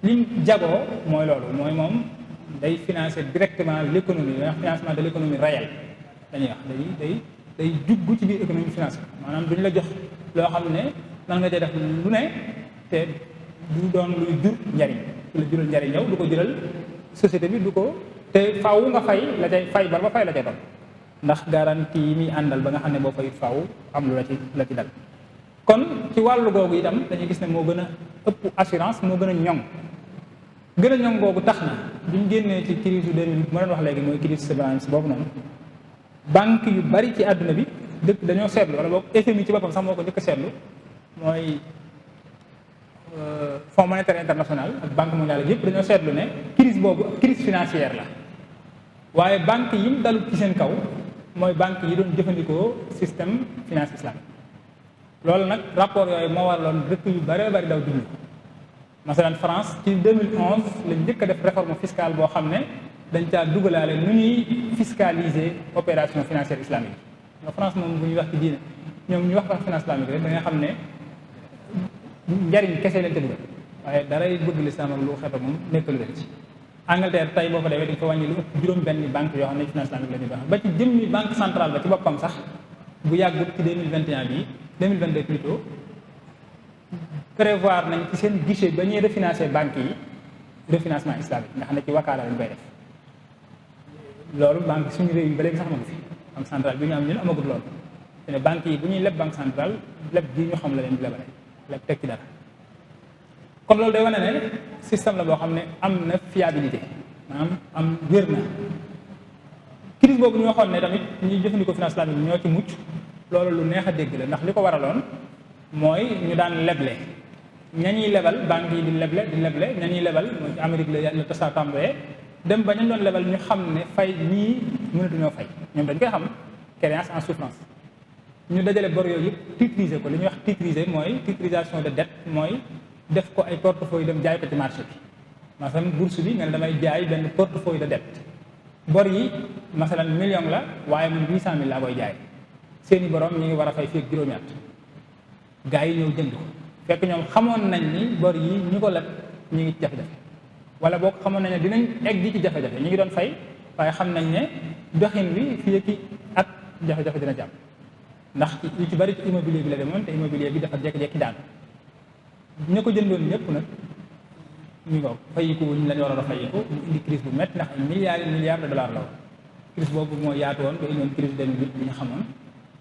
li jagoo mooy loolu mooy moom day financer directement l'économie day wax financement de l'économie réelle dañuy wax day dugg ci biir économie financière maanaam duñu la jox loo xam ne man nga cee def lu ne te du doon luy jur njariñ du la jural njariñ yow du ko jural société bi du ko te faaw nga fay la cay fay bar ba fay la cay doon ndax garantie yi muy àndal ba nga xam ne boo fay faaw am lu la ci dal kon ci wàllu googu itam dañuy gis ne moo gën a ëpp assurance moo gën a ñoŋ. gën a ñoŋ boobu tax na bi ñu génnee ci crise yu 2008 ma doon wax léegi mooy crise subprime boobu noonu banque yu bari ci àdduna bi dëkk dañoo seetlu wala boog FMI ci boppam sax moo ko njëkk a seetlu mooy Fonds monétaire international ak banque mondiale yëpp dañoo seetlu ne crise boobu crise financière la waaye banque yi mu dalut ci seen kaw mooy banque yi doon jëfandikoo système finance islamique loolu nag rapport yooyu moo waraloon dëkk yu bari bari daw dund. masalan France ci 2011 lañ njëkk a def réforme fiscale boo xam ne dañ caa dugalaale nu ñuy fiscaliser opération financière islamique nga France moom bu ñuy wax ci diine ñoom ñu wax wax finance islamique rek da nga xam ne njariñ kese leen te dugal waaye daray bëgg lislaam ak lu xeto moom nekkalu leen ci. Angleterre tey boo ko defee dañ fa wàññi lu ëpp juróom-benni banque yoo xam ne finance islamique la ñuy dox ba ci jëmmi banque centrale ba ci boppam sax bu yàggut ci 2021 bii 2022 plutôt prévoir nañ ci seen guichet ba ñuy refinancer banques yi refinancement islamique nga xam ne ci wakaala lañ koy def loolu banque suñu réew yi ba léegi sax amagu fi banque centrale bi ñu am ñun amagul loolu te ne banques yi bu ñuy leb banque centrale leb ji ñu xam la leen di lebale leb teg ci dara kon loolu day wane ne système la boo xam ne am na fiabilité maanaam am wér na crise boobu ñu waxoon ne tamit ñuy jëfandikoo finance islamique ñoo ci mucc loolu lu neex a dégg la ndax li ko waraloon mooy ñu daan leble ña ñuy lebal banque yi di leble ña ñuy lebal mooy ci Amérique la tasa tàmbalee dem ba ñu doon lebal ñu xam ne fay ñii mënatuñoo fay ñoom dañ koy xam créance en souffrance ñu dajale bor yooyu yëpp titriser ko li ñuy wax titriser mooy titrisation de dette mooy def ko ay portefeuille dem jaay ko ci marché bi masalan bourse bi nga ne damay jaay benn portefeuille de dette bor yi masalan million la waaye man 800 000 laa koy jaay seeni borom ñi ngi war a fay fii ak juróomi at gaa yi ñëw jënd ko fekk ñoom xamoon nañ ni bor yi ñu ko leb ñu ngi ci jafe-jafe wala boo ko xamoon nañ ne dinañ egg ci jafe-jafe ñu ngi doon fay waaye xam nañ ne doxin bi fii ak at jafe-jafe dina jàpp ndax lu ci bari ci immobilier bi la demoon te immobilier bi dafa jékki-jékki daan ñu ko jëndoon ñëpp nag ñu ngo fayiku wuñ lañ waroon a fayiku mu indi crise bu métti ndax ay milliards de dollars la woon crise boobu moo yaatu woon ba indoon crise 2008 bi ñu xamoon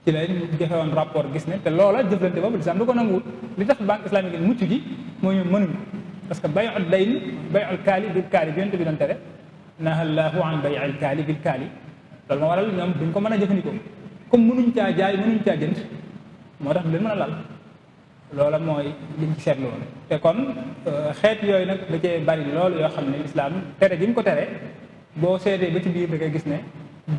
ci la ñu joxe woon rapport gis ne te loola jëflante boobu lislaam du ko nanguwut li tax banque islamique yi mucc gi mooy ñu mënuñ ko parce que bay'ul dayn bay'ul kaali bil kaali bi yonent bi doon tere naha llaahu an bay'il kaali bil kaali loolu moo waral ñoom duñ ko mën a jëfandikoo comme mënuñ caa jaay mënuñ caa jënd moo tax du leen mën a lal loola mooy liñ ci seetlu woon te kon xeet yooyu nag da cee bari loolu yoo xam ne lislaam tere gi mu ko tere boo seetee ba ci biir da ngay gis ne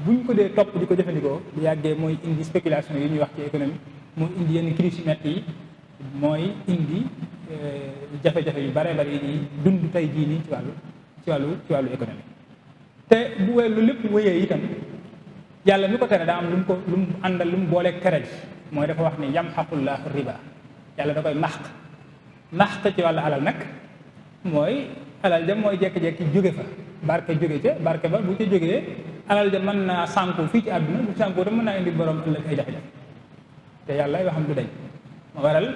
buñ ko dee topp di ko jëfandikoo bu yàggee mooy indi spéculation yi ñuy wax ci économie mooy indi yenn crise yu metti yi mooy indi jafe-jafe yu bare bari yi ñuy dund tey jii nii ci wàllu économie te bu wee lu lépp wéyee itam yàlla mi ko tere daa am lu mu àndal lu mu booleeg tere ji mooy dafa wax ne yamxaqullahu riba yàlla da koy maxq ci wàllu alal nag mooy alal ja mooy jekki-jekki jóge fa barke jóge ca barke ba bu ca jógee alal ja mën naa sànku fii ci àdduna bu sànku te mën naa indi borom ëllëg ay jafe-jafe te yàlla ay waxam du dañ moo waral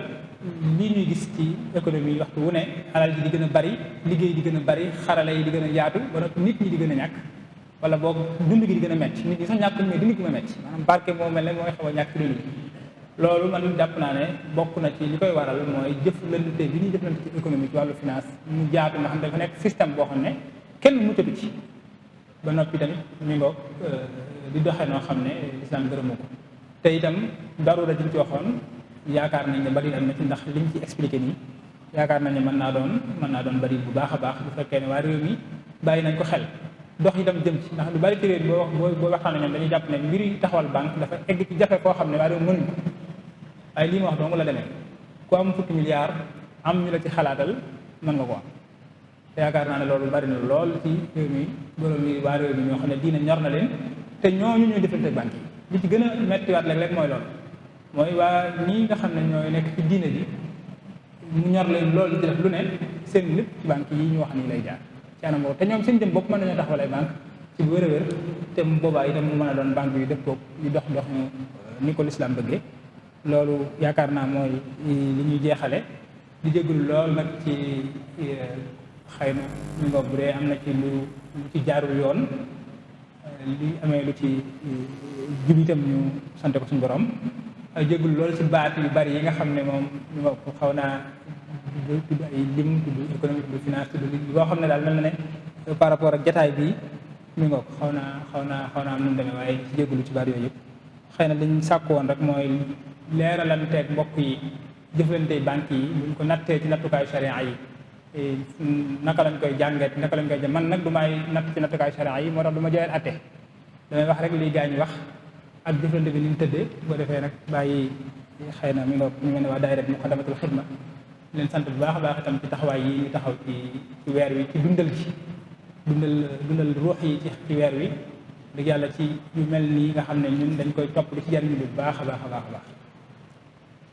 lii ñuy gis ci économie waxtu wu ne alal ji di gën a bari liggéey di gën a bari xarala yi di gën a yaatu ba noppi nit ñi di gën a ñàkk wala boog dund gi di gën a metti nit ñi sax ñàkk mais dund gi ma metti maanaam barke moo mel ne mooy xaw a ñàkk ci dund gi loolu man jàpp naa ne bokk na ci li koy waral mooy jëflante bi ñuy jëflante ci économie ci wàllu finance mu jaatu nga xam dafa nekk système boo xam ne kenn muccatu ci ba noppi tamit ñu ngoog di doxee noo xam ne lislaam gërëmu ko te itam darura jiñ ci waxoon yaakaar nañ ne bari am na ci ndax liñ ci expliqué nii yaakaar nañ ne mën naa doon bari bu baax a baax bu fekkee ne waa réew mi bàyyi nañ ko xel dox itam jëm ci ndax lu bari ci réew mi boo waxtaan ñoom dañuy jàpp ne mbiri taxawal banque dafa egg ci jafe koo xam ne waa réew mënuñ ko waaye lii ma wax dong la demee ku am fukki milliards am ñu la ci xalaatal mën nga ko am te yaakaar naa ne loolu bari na lool ci réew mi borom yi waa réew mi ñoo xam ne diina ñor na leen te ñooñu ñooy jëfante banque yi li ci gën a mettiwaat léeg-léeg mooy loolu mooy waa ñii nga xam ne ñooy nekk ci diine bi mu ñor leen loolu di def lu ne seen lépp ci banque yi ñu wax nii lay jaar ci anam boobu te ñoom seen jëm bopp mën nañoo taxawal ay banque ci bu wér a wér te mu boobaa itam mu mën a doon banque yu dëppoo yu dox ni ko lislaam bëggee loolu yaakaar naa mooy li ñuy jeexale di jégalu lool nag ci xëy na ñu nga bu dee am na ci lu ci jaarul yoon li amee lu ci jub itam ñu sante ko suñu borom jégalu lool ci baat yu bari yi nga xam ne moom ñu nga xaw naa tudd ay lim tudd économie tudd finance tudd li boo xam ne daal mel na ne par rapport ak jataay bii mi ngoog xaw naa am nu mu demee waaye ci jégalu ci baat yooyu yëpp xëy na liñ sàkk woon rek mooy leeralanteeg mbokk yi jëflante banque yi buñ ko nattee ci nattukaayu charia yi naka lañ koy jàngat naka lañ koy jàng man nag du may natt ci nattukaayu charia yi moo tax du ma joyal atte damay wax rek liy gaa ñi wax ak jëflante bi ni mu tëddee boo defee nag bàyyi xëy na mi ngoog ñu mel ne waa daayira Muqaddamatul Xidma leen sant bu baax a baax itam ci taxawaay yi ñu taxaw ci weer wi ci dundal gi dundal ruux yi ci weer wi dëgg yàlla ci yu mel nii nga xam ne ñun dañ koy topp di ci jariñu bu baax a baax a baax a baax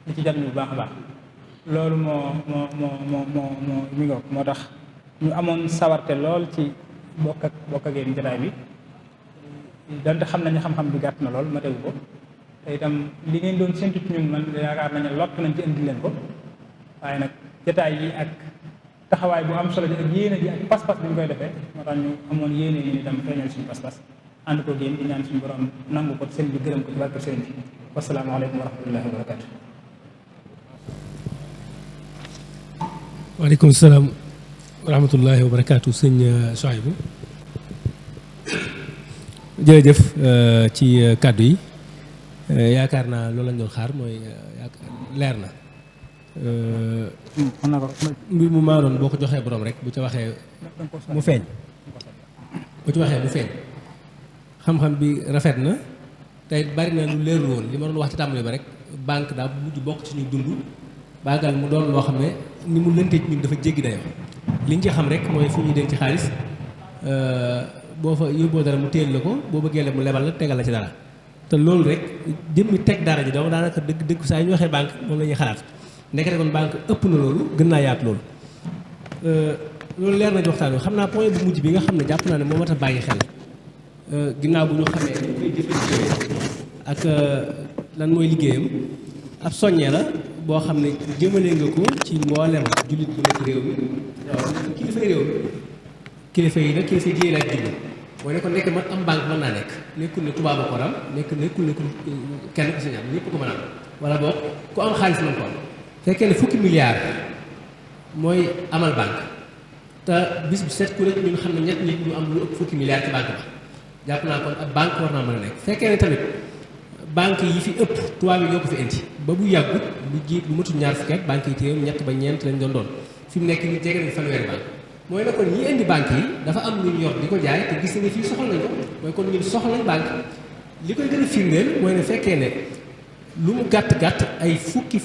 di ci jariñu bu baax a baax loolu moo mi ngoog moo tax ñu amoon sawarte lool ci bokk ak yéen jotaay bi donte xam nañu xam-xam bi gàtt na lool ma tegu ko te itam li ngeen doon séntu ci ñun man yaakaar nañu lott nañ ci indi leen ko waaye nag jotaay yi ak taxawaay bu am solo ji ak yéene ji ak pas-pas bi ñu koy defee moo tax ñu amoon yéene yi itam feeñal suñu pas-pas ànd ko génn di ñaan suñu borom nangu ko sëriñ bi gërëm ko ci barke sëriñ bi wasalaamaaleykum wa rahmatullahi wa barakatu. waaleykum salaam wa rahmatullahi wa barakaatu sëñ Souhaïbou jërëjëf ci kàddu yi yaakaar naa loolu lañ doon xaar mooy leer na mbir mu maa doon boo ko joxee borom rek bu ca waxee mu feeñ xam-xam bi rafet na tey bari na lu leerul woon li ma doon wax ci tàmbali ba rek banque daa mujj bokk ci ñuy dund baagal mu doon loo xam ne ni mu lëntee ci ñun dafa jéggi dayoo liñ ci xam rek mooy fu ñuy denc ci xaalis boo fa yóbboo dara mu téel la ko boo bëggee la mu lebal la tegal la ci dara te loolu rek jëmmi teg dara ji donc daanaka dëgg saa yu ñu waxee banque moom la ñuy xalaat ndekete kon banque ëpp na loolu gën naa yaatu loolu loolu leer na ci waxtaan wi xam naa point bu mujj bi nga xam ne jàpp naa ne moo mat a bàyyi xel ginnaaw bu ñu xamee ni koy jëfandikoo ak lan mooy liggéeyam ab soññee la boo xam ne jëmale nga ko ci mboolem jullit bu nekk réew mi waaw kilifay réew mi kilifa yi nag kilifa yi laaj jublu mooy ne ko nekk man am banque mën naa nekk nekkul ne tubaab a ko am nekkul kenn ku si ñam ñëpp ko mën a am wala boog ku am xaalis mën ko am fekkee ne fukki milliards mooy amal banque te bis bu set ku nekk ñun xam ne ñett nit ñu am lu ëpp fukki milliards ci banque ba jàpp naa kon ab banque war naa mën a nekk fekkee ne tamit banque yi fi ëpp tubaab yi ñoo ko fi indi ba bu yàggut lu matul ñaar fukki at banque yi téye ñett ba ñeent lañ doon fi mu nekk ni jege nañ fanweeri banque mooy ne kon ñi indi banque yi dafa am lu ñu yor di ko jaay te gis nañ ne fii soxla nañ ko mooy kon ñun soxla nañ banque li koy gën a firndeel mooy ne fekkee ne lu mu gàtt ay fukki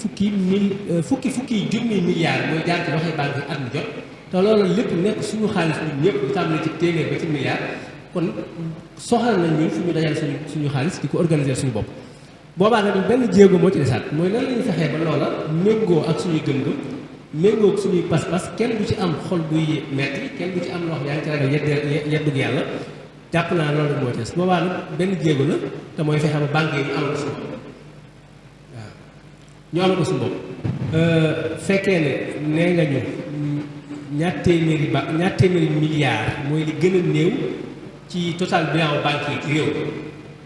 junni milliards mooy jaar ci loxoy banque yi at mu jot te loolu lépp nekk suñu xaalis ñun ñëpp lu tàmbali ci téeméer ba ci milliard kon soxla nañ ñun fu ñu dajale suñu xaalis di ko organiser suñu bopp boobaa nag benn jéego moo ci desaat mooy nan la ñuy fexee ba loola méngoo ak suñuy gëm-gëm méngoo ak suñuy pas-pas kenn du ci am xol buy metti kenn du ci am loo xam yaa ngi ci ragal yeddug yàlla jàpp naa loolu moo ci des boobaa nag benn jéego la te mooy fexe ba banque yi ñu amal ko suñu bopp waaw ñu amal ko suñu bopp fekkee ne nee nga ñu ñaar téeméeri milliards mooy li gën a néew ci total bilan banque yi ci réew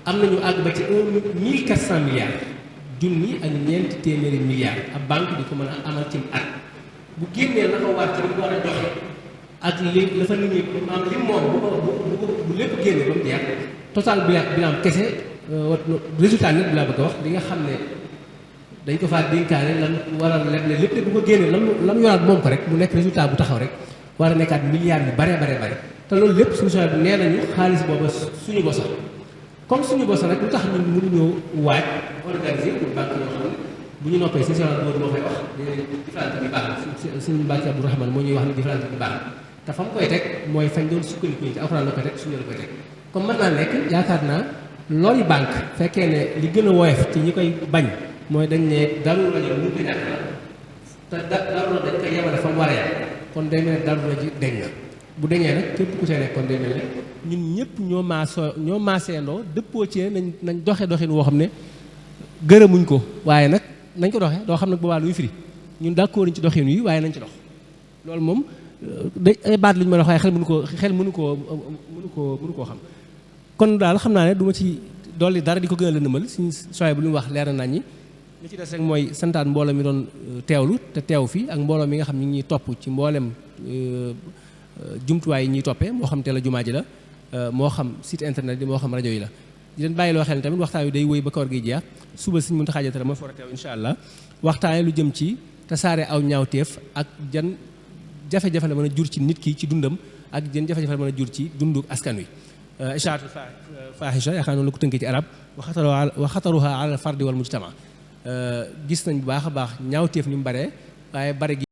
am nañu àgg ba ci 1400 milliards junni ak ñeenti téeméeri milliards ab banque di ko mën a amal ci at bu génnee la ko war ci li mu war a joxe ak li la fa nit ñi maanaam li moom bu lépp génne ba mu jeex total bilan kese résultat nit bi laa bëgg a wax li nga xam ne dañ ko faa dénkaane lan war a leble lépp bu ko génnee lam yoraat moom ko rek mu nekk résultat bu taxaw rek war a nekkaat milliards yu bare te loolu lépp suñu soxla bi nee nañu xaalis booba suñu bosa comme suñu bosa rek lu tax ñun mënuñoo waaj organiser pour banque yoo xam ne bu ñu noppee si soxla boobu moo fay wax différence bi baax na suñu Mbàkke Abdou Rahman moo ñuy wax ne différence bi baax na te fa mu koy teg mooy fañ doon sukkandiku ci alxuraan la koy teg suñu la koy teg comme mën naa nekk yaakaar naa loolu banque fekkee ne li gën a woyof ci ñi koy bañ mooy dañ ne daru rajo mu ko ñàkk te daru dañ koy yemale fa mu war a yem kon day mel ne daru rajo deñ na bu deñee nag képp ku see nekk kon day mel ne ñun ñëpp ñoo maaseendoo dëppoo ci nañ doxin woo xam ne gërëmuñ ko waaye nag nañ ko doxee doo xam ne boobaa luy firi ñun d'accord ñu ci doxin yi waaye nañ ci dox loolu moom day ay baat lu ñu mën a wax waaye xel mënu koo xam kon daal xam naa ne du ma ci dolli dara di ko gën a lëndëmal suñu sooy bu lu mu wax leer na nañ ñi li ci des rek mooy santaan mbooloo mi doon teewlu te teew fi ak mbooloo mi nga xam ñu ngi ñuy topp ci mboolem jumtuwaay yi ñuy toppee moo xam Télé Jumaa ji la moo xam site internet bi moo xam rajo yi la di leen bàyyi loo xel tamit waxtaan wi day wéy ba koor gi jeex suba Sëriñ Muntaxa Jaatara moo fa war a teew insha allah waxtaane lu jëm ci tasaare aw ñaawteef ak jan jafe-jafe la mën a jur ci nit ki ci dundam ak jan jafe-jafe la mën a jur ci dundu askan wi ishaatul faahisha yaakaar noonu la ko tënkee ci arab wa xataruha ala al fardi wal mujtama gis nañ bu baax a baax ñaawteef ni mu bare waaye bare gi